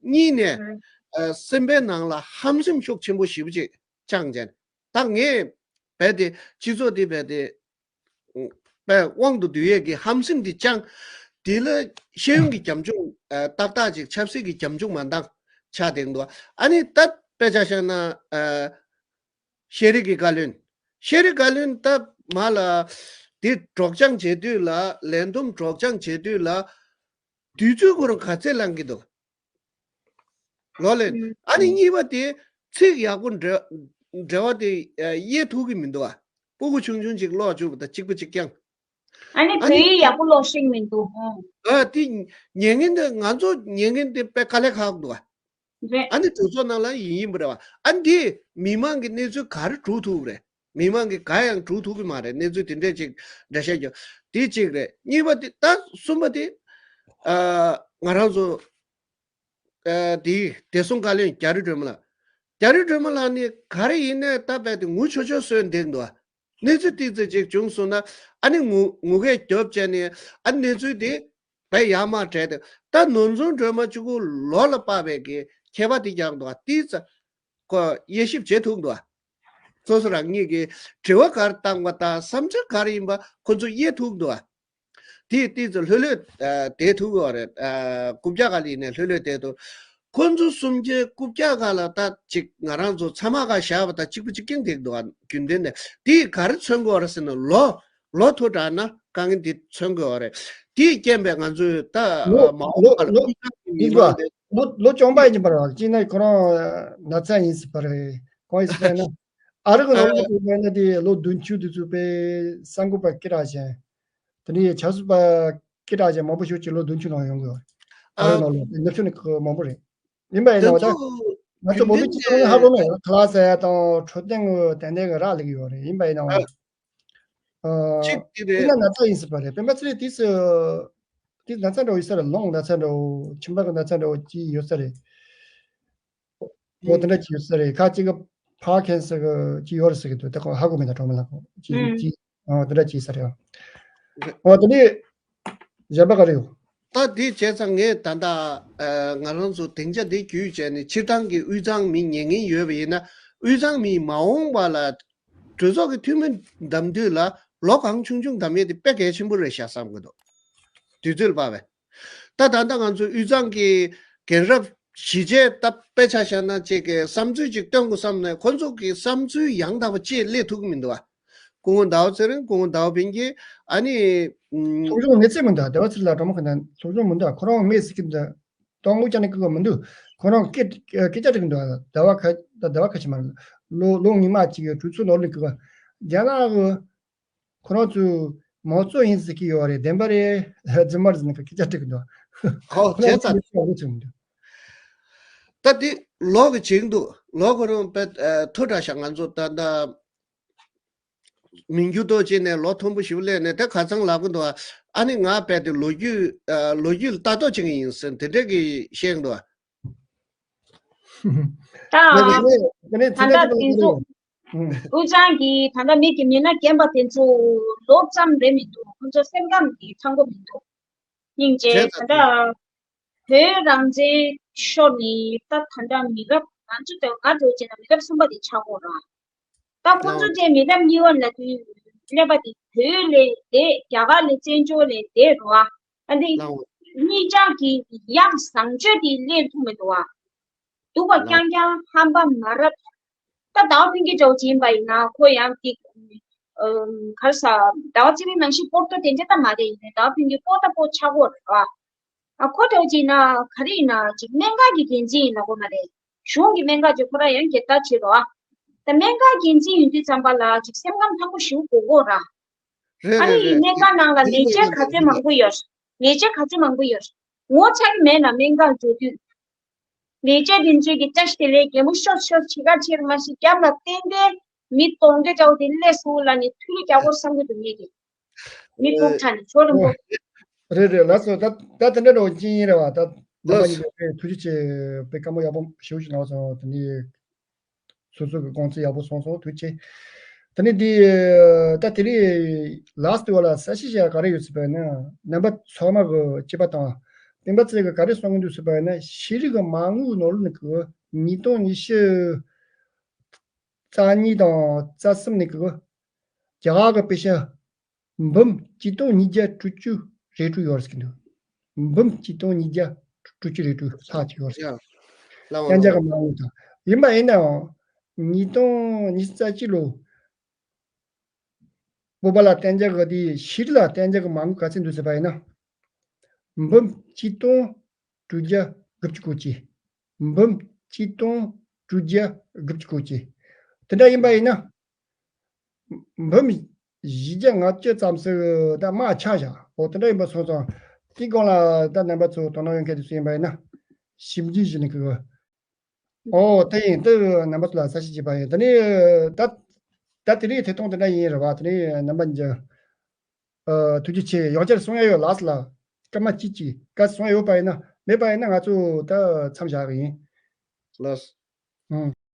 གཉིས་ནས་ཨ་སེམས་པའི་ནང་ལ་ཧམ་སེམས་ཤུགས་ཆེན་པོ་ཞེ་པོ་ཅིག་བཅངས་བྱས། ད་ངས་རྦད་དེ་སྤྱི་ཚོགས་འདི་རྦད་དེ་དཔེ་དབང་དུ་བསྡུ་ཡས་ཀྱི་ཧམ་སེམས་འདི་བཅངས། དེ་ལ་ཤེས་ཡོན་གྱི་རྒྱབ་ལྗོངས་ཨ་ཏག་ཏག་ཅིག་ཆབ་སྲིད་ཀྱི་རྒྱབ་ལྗོངས་མ་འདང་ཆགས་བསྡད་འདུག་ཨ་ནི་ད་དཔེ་ཆ་བཞག་ན་ཨ་ཤེས་རིག་གི་བཀའ་བློན། ཤེས་རིག་བཀའ་བློན་ད་མ་ལ་དེ་སྒྲོག་སྦྱང་བྱེད་དུས་ལ། ལས་བསྡོམས་སྒྲོག་སྦྱང་བྱེད་དུས་ལ་དུས་ཚོད་ཁོ་རང་ག་ཚད་བླང་གི་འདུག་ལོ་ལོན། ཨ་ནི་གཉིས་པ་དེ་ཚིག་ཡག་པོ་འབྲེལ་འབྲེལ་བ་དེ་ཨ་དབྱེ་ཐུབ་ཀྱི་མི་འདུག་ཨ། སྤུ་གུ་ཆུང་ཆུང་ཅིག་ཀློག་བཅུག་པ་དང་གཅིག་པ་གཅིག་རྐྱང་། ཨ་ནི་ཨ་བོད་ནི་ཡིག་ཡག་པོ་ཀློག་ཤེས་མི་འདུག་ཨ། ཨ་དེ་ཉན་མཁན་དེ་ང་ཚོ་ཉན་མཁན་དེ་དཔེ་དཀའ་ལས་ཁག་འདུག་ཨ། རེད། ཨ་ནི་གྲོས་ཚོགས་ནང་ལ་ཡིན་ཡིན་པ་རེད་བ། ཨ་འདི་མི་མང་གི་གནས་ཚུལ་ག་རེ་སྒྲུག་ཐུབ་རེད། མི་མང་གི་ག་ཡང་སྒྲུག་ཐུབ་ཀྱི་མ་རེད། གནས་ཚུལ་དེ་འདྲས་ཅིག་འགྲེལ་བཤད་རྒྱག་དེ་གཅིག་རེད། གཉིས་པ་དེ་ད་གསུམ་པ་དེ་ཨ་ང་རང་ཚོ་ཨ་དེ་བདེ་སྲུང་བཀའ་བློན་རྒྱ་རི་སྒྲོལ་མ་ལགས། རྒྱ་རི་སྒྲོལ་མ་ལགས་ནི་ག་རེ་ཡིན་ནའི་ད་རྦད་དེ་ངུ་ཆོ་ཆོ་བཟོས་བསྡད་འདུག་གནས་ཚུལ་ཏིག་ཙམ་ཅིག་བྱུང་སོང་ན་ཨ་ནི་ངུ་ངུ་སྐད་རྒྱོབ་བྱས་ནས་ཨ་གནས་ཚུལ་དེ་བས་ཡར་མར་བྲལ་ཏེ། ད་ནོར་འཛོམས་སྒྲོལ་མ་གཅིག་པུ་ལོ་ལ་དཔག་པའི་གི་མཁས་པ་དེ་ཀྱང་འདུག་ཏིག་ཙམ་ཁོ་དབྱེ་ཞིབ་བྱེད་ཐུབ་འདུག་སོ་སོ་རང་ཉིད་ཀྱི་དྲི་བ་ག་རེ་བཏང་བ་དང་བསམ་ཚུལ་ག་རེ་ཡིན་པ་ཁོ་ཚོ་དབྱེ་ཐུབ་འདུག་དེ་ཏིག་ཙམ་ལྷོད་ལྷོད་ཨ་བསྡད་ཐུབ་ཀྱི་ཡོད་རེད། ཨ་རྐུབ་བཀྱག་སྒང་ལ་ཡིན་ནའི་ལྷོད་ལྷོད་བསྡད་ཐུབ། ཁོ་ཚོ་གསུམ་ཆའི་རྐུབ་བཀྱག་སྒང་ལ་ད་ཅིག་ང་རང་ཚོ་ཚང་མ་ག་བཞག་པ་དང་གཅིག་པ་གཅིག་རྐྱང་བསྡད་འདུག་རྒྱུན་ལྡན་ནས་དེ་ག་རེ་མཚོན་གྱི་ཡོད་རེད་ཟེར་ན་ལོ་ལོ་མཐོ་དྲགས་ན་དཀའ་ངལ་འདི་མཚོན་གྱི་ཡོད་རེད། དེའི་རྐྱེན་པས་ང་ཚོས་ད་ལོ་མ་འོངས་པ་ལ་ལོ་ཀུན་སྤྱོད་ཀྱི་མི་མང་དེ་ལོ་ལོ་གྱོང་པ་ཡིན་པ་རེད། ཅིག་ན་ཁོ་རང་ན་ཚ་ཡིན་སྲིད་པ་རེད། གང་ཡིན་ཟེར་ན་ཨ་རི་གི་ལོ་ཨ་ལོ་དཔེར་ན་དེ་ལོ་བདུན་ཅུ་དེ་ཚོ་དཔེ་གསར་འགོད་པ་སྐད་གྲགས་ཅན། དེ་ནས་ཆབ་སྲིད་པ་སྐད་གྲགས་ཅན་མང་པོ་ཞིག་ཅིག་ལོ་བདུན་ཅུ་ནང་ཡོང་གི་ཡོད་རེད། ཨ་རི་ཨ་ནང་ལོ་ནུབ་ཕྱོགས་ནས་ཁག་མང་པོ་རེད། ཡིན་པ་ཡིན་དེ་ནའང་ད་ཚོ་ང་ཚོ་བོད་མི་སྤྱི་ཚོགས་ནས་ཧ་གོ་མེད། ཁ་ལག་ཟ་ཡ་དང་འཕྲོད་བསྟེན་གྱི་ཏན་ཏན་གྱི་རག་ལས་ཀྱི་ཡོད་རེད། ཡིན་པ་ཡིན་ནའང་ཨ་ཨ་གཅིག་དེ་དེ་རེད། ན་ན་ཚ་ཡིན་སྲིད་པ་རེད། སྤེན་པ་ཚེ་རིང་དུས་སུ་དུས་ན་ཚ་འདྲ་བོ་ཡོད་ས་རེད། ལོང་ན་ཚ་འདྲ་བོ་མཆིན་པ་གི་ན་ཚ་འདྲ་བོ་ཅིག་ཡོད་ས་རེད། འོ་དེ་འདྲ་ཅིག་ཡོད་ས་རེད། ཁ་ཅིག་གི་ཕར་ཁེན་སར་གི་ཅིག་ཡོད་རེད་ཟེར་གི་འདུག་དེ་ཁོ་ཧ་གོ་མེད། ད་གྲོགས་མོ་ལགས་ཁོ་ཅིག་ཨུམ་ཅིག་འོ་དེ་འདྲ་ཅིག་ས་རེད། འོ་དེ་ནི་གཞན་པ་ག་རེ་ཡོད། ད་དེ་བྱས་ཙང་ངས་ད་ལྟ་ཨ་ང་རང་ཚོ་སྡིངས་ཆ་འདི་བརྒྱུད་བྱས་ནས་སྤྱིར་བཏང་གི་དབུས་གཙང་མི་ཉན་མཁན་ཡོད་པ་ཡིན་ན་དབུས་གཙང་མི་མ་འོངས་པ་ལ་གྲོས་ཚོགས་ཀྱི་འཐུས་མི་འདེམས་དུས་ལ་ལོ་གང་ཆུང་ཆུང་འདེམས་ཡས་དེ་དཔེ་གལ་ཆེན་པོ་རེད་ཤག་བསམ་གི་འདུག་དུས་ཚོད་ལ་དཔག་པའི། ད་ད་ལྟ་ང་ཚོ་དབུས་གཙང་གི་རྒན་རབས་གཞིས་བྱེས་ད་དཔེ་ཆ་བཞག་ན་ཅིག་གི་བསམ་ཚུལ་ཅིག་སྟོན་དགོས་བསམ་ནས་ཁོ་ཚོ་གི་བསམ་ཚུལ་ཡང་དག་པ་ཅིག་སླེབས་ཐུབ་ཀྱི་མི་འདུག་བ། སྐུ་ངོ་ཟླ་བ་ཚེ་རིང་། སྐུ་ངོ་ཟླ་བ་ཕུན་སྐྱིད། ཨ་ནི་ཨུམ། སློབ་སྦྱོང་མེད་ཚད་མི་འདུག་ཟླ་བ་ཚེ་རིང་ལགས་གྲོགས་མོ་གི་ནང་སློབ་སྦྱོང་མི་འདུག་ཁོ་རང་མེད་ཟེར་གི་འདུག་དོ་དངུལ་རྐྱང་ནས་ཀི་གི་མི་འདུག་ཁོ་རང་སྐད་སྐད་ཆ་དྲི་གི་འདུག་ཟླ་བ་ཁ་ཟླ་བ་ཁ་ཤས་མ་རེད། ལོ་ལོ་ངོ་མ་གཅིག་གི་གྲོས་ཚོགས་ནང་ལ་ཀི་གི་རྒྱ་ནག་གི་ཁོ་རང་ཚོས་མང་གཙོ་ཡིན་ཟེར་གྱི་ཡོད་རེད། བདེན་པ་རེད། རྫུན་མ་རེད་ཟེར་ནས་སྐད་ཆ་དྲི་གི་འདུག་ཧོ་ཁོ་རང་བྱས་ཚར། ཚོས་ལོ་ཚོད་མི་འདུག་ད་དེ་ལོ་གི་བྱེད་ཀྱི་འདུག་ལོ་ཁོ་རང་དཔེ་ཨ་མཐོ་དྲགས་ཤག་ང་ཚོ་ད་ལྟ་མིང་རྒྱུ་ཏོ་བྱས་ནས་ལོ་མཐོན་པོ་ཞིག་སླེབས་ནས་དེ་ཁ་ཚང་ལབ་གི་འདུག་ཨ་ནི་ང་དཔེ་དེ་ལོ་རྒྱུས་ཨ་ལོ་རྒྱུས་ལ་ལྟ་རྟོག་བྱེད་ཀྱི་ཡིན་ཟེར་དེ་འདྲས་ཀྱི་བཤད་གི་འདུག་ད་ད་ལྟ་དེ་ཚོ་དབུས་གཙང་གི་ད་ལྟ་མི་གི་མི་སྣ་རྒན་པ་དེ་ཚོ་ལོ་ཙམ་རེད་མི་འདུག་ཁོ་ཚོ་སེམས་ཁམས་ཀྱི་ཐང་པོ་མི་འདུག་སྙིང་རྗེ། བྱས་ད་ལྟ་བོད་རང་བཙན་ཤོར་ནས་ད་ད་ལྟ་མི་རབས་ང་ཚོ་དེ་ང་འདྲ་བོ་བྱས་ན་མི་རབས་གསུམ་པ་དེ་ཆགས་ཀྱི་ཡོད་རེད། ད་ཁོ་ཚོ་ལའོ། དེ་མི་རབས་གཉིས་པ་ལ་དུས་སླེབས་པ་དེ་བོད་ལས་འདས། རྒྱ་གར་ལ་བཙན་བྱོལ་ལ་འདས་རེད་བ། ཨ་འདི་ལའོ། གཉིས་ཆ་གི་ཡག་བཟང་སྤྱོད་དེ་སླེབས་ཐུབ་མི་འདུག་བ། སྡུག་པ་ལའོ། རྐྱང་རྐྱང་ཧམ་པ་མ་རབས། ད་ཟླ་བ་ཕུན་སྐྱིད་འདྲ་བོ་ཅིག་ཡིན་པ་ཡིན་ན་ཁོ་ཡང་ཏིག་ཨམ་ག་རེ་ཟ། ཟླ་བ་ཚེ་རིང་ནང་བཞིན་སྤོ་ཏོ་དེ་འདྲ་ད་མ་རེད། ཡིན་ནའི་ཟླ་བ་ཕུན་སྐྱིད་སྤོ་ད་སྤོ་ཆགས་ཀྱི་ཡོད་རེད་བ། ཨ་ཁོ་འདྲ་བོ་ཅིག་ཡིན་ན་ག་རེ་ཡིན་ན་ཅིག་སྨན་ཁང་གི་འགན་འཛིན་ཡིན་ན་དགོས་མ་རེད། གཞུང་གི་སྨན་ཁང་ཅིག་ཁོ་རང་ཡང་སྒེར་བདག་བྱེད་རོགས་ཨ། ད་སྨན་ཁང་འགན་འཛིན་ཡིན་དུས་ཙམ་པ་ལ་ཅིག་སེམས་ཁམས་ཐང་པོ་ཞིག་དགོས་ཀྱི་ཡོད་ར། རེད་ཨ་རེད་ནི་རེད། སྨན་ཁང་ནང་ལ་ལས་བྱེད་ག་ཚོད་མང་པོ་ཡོད། ལས་བྱེད་ག་ཚོད་མང་པོ་ཡོད། ངོ་ཚ་གི་མེད་ན་སྨན་ཁང་འགྲོ་དུས། ལས་བྱེད་དེ་ཚོས་ཀྱི་བཀྲ་ཤིས་བདེ་ལེགས་གད་མོ་ཤོར་ཤོར་བྱེད་ཀ་ཕྱིར་མ་ཞིག་རྒྱབ་ལ་བསྟན་ཏེ་མི་གདོན་འདྲེ་འདྲ་བོ་དེ་སླེབས་སོང་ལབ་ནས་ཐུགས་ལ་རྒྱག་དགོས་བསམ་གྱི་འདུག་ངེད་ཀྱིས། མི་ཐུག་ཁྲ་ནས་ཆོ་རིང་པོ། རེད་རེད། ལགས་སོ། ད་ད་དེ་འདྲ་འདྲ་བོ་ཅིག་ཡིན་རེད་བ། ད་རྣམ་པ་ལགས་གཉིས་ཀྱིས་ཐུགས་རྗེ་ཆེ། དཔེ་བཀའ་མོལ་ཡག་པོ་ཞེ་པོ་ཞིག་གནང་སོང་། དེ་ནས་སོ་སོ་གི་དགོངས་ཚུལ་ཡག་པོ་གསུངས་སོང་། ཐུགས་རྗེ་ཆེ། དེ་ནས་དེ་ད་དེ་རིང་ལཱསི་ཊི་བ་ལ་གསལ་བཤད་བྱ་ག་རེ་ཡོད་ཟེར་བ་ཡིན་ན། རྣམ་པ་ཚང་མ་གི་སྐྱེས་པ་དང་སྤེན་པ་ཚེ་གི་ག་རེ་གསུང་གི་འདུག་ཟེར་བ་ཡིན་ན། ཤེས་རིག་གི་མ་དངུལ་ནང་ལོགས་ནས་གི་ཉིས་སྟོང་ཉི་ཤུ་རྩ་གཉིས་དང་རྩ་གསུམ་ནས་གི་རྒྱ་གར་གི་པེ་ཤ་འབུམ་གཅིག་སྟོང་ཉིས་བརྒྱ་དྲུག་ཅུ་རེ་དྲུག་ཡོད་རེད་ཟེར་གི་འདུག་འབུམ་གཅིག་སྟོང་ཉིས་བརྒྱ་དྲུག་ཅུ་རེ་དྲུག་ལྷག་ཅིག་ཡོད་རེད། ཡ། ལ་བ་གཏན་འཇགས་ལ་ཀྱི་མ་དངུལ་དང་། ཡིན་པ་ཡིན་ནའང་ཉིས་སྟོང་ཉི་ཤུ་རྩ་གཅིག་ལོ་བོད་པ་ལ་གཏན་འཇགས་ཀྱི་དེ་ཤེས་རིག་ལ་གཏན་འཇགས་ཀྱི་མ་དངུལ་ག་ཚད་འདུག་ཟེར་བ་ཡིན་ན། འབུམ་གཅིག་སྟོང་དྲུག་བརྒྱ་དགུ་བཅུ་གོ་གཅིག་འབུམ་གཅིག་སྟོང་དྲུག་བརྒྱ་དགུ་བཅུ་གོ་གཅིག་དེ་འདྲ་ཡིན་པ་ཡིན་ན། འབུམ་བཞི་བརྒྱ་ལྔ་བཅུ་ཙམ་ཟིག་ད་མར་ཆག་བཞག་འོ་དེ་འདྲ་ཡིན་པ་སོང་ཙང་། དེའི་སྒང་ལ་ད་རྣམ་པ་ཚོ་དོ་སྣང་ཡོད་མཁན་དེ་ཚོ་ཡིན་པ་ཡིན་ན། ཞིབ་འཇུག་བྱས་ནས་གི། ཨོ་དེ་ཡིན། དེ་རྣམ་པ་ཚོ་ལ་གསལ་བཤད་བྱས་པ་ཡིན། དེ་ནས་ད་ད་དེ་རིང་ཐད་གཏོང་དེ་འདྲ་ཡིན་རེད་བ། དེ་ནས་རྣམ་པ་གཉིས་ཀྱི་ཨ་ཐུགས་རྗེ་ཆེ། ཡང་བསྐྱར་གསུང་ཡ་ཡོད་ལགས་སོ་ལ། སྐར་མ་གཅིག་གཅིག་ག་གསུང་ཡ་ཡོད་པ་ཡིན་ན། མེད་པ་ཡིན་ན་ང་ཚོ་ད་མཚམས་བཞག་གི་ཡིན། ལགས་སོ། ཨང་།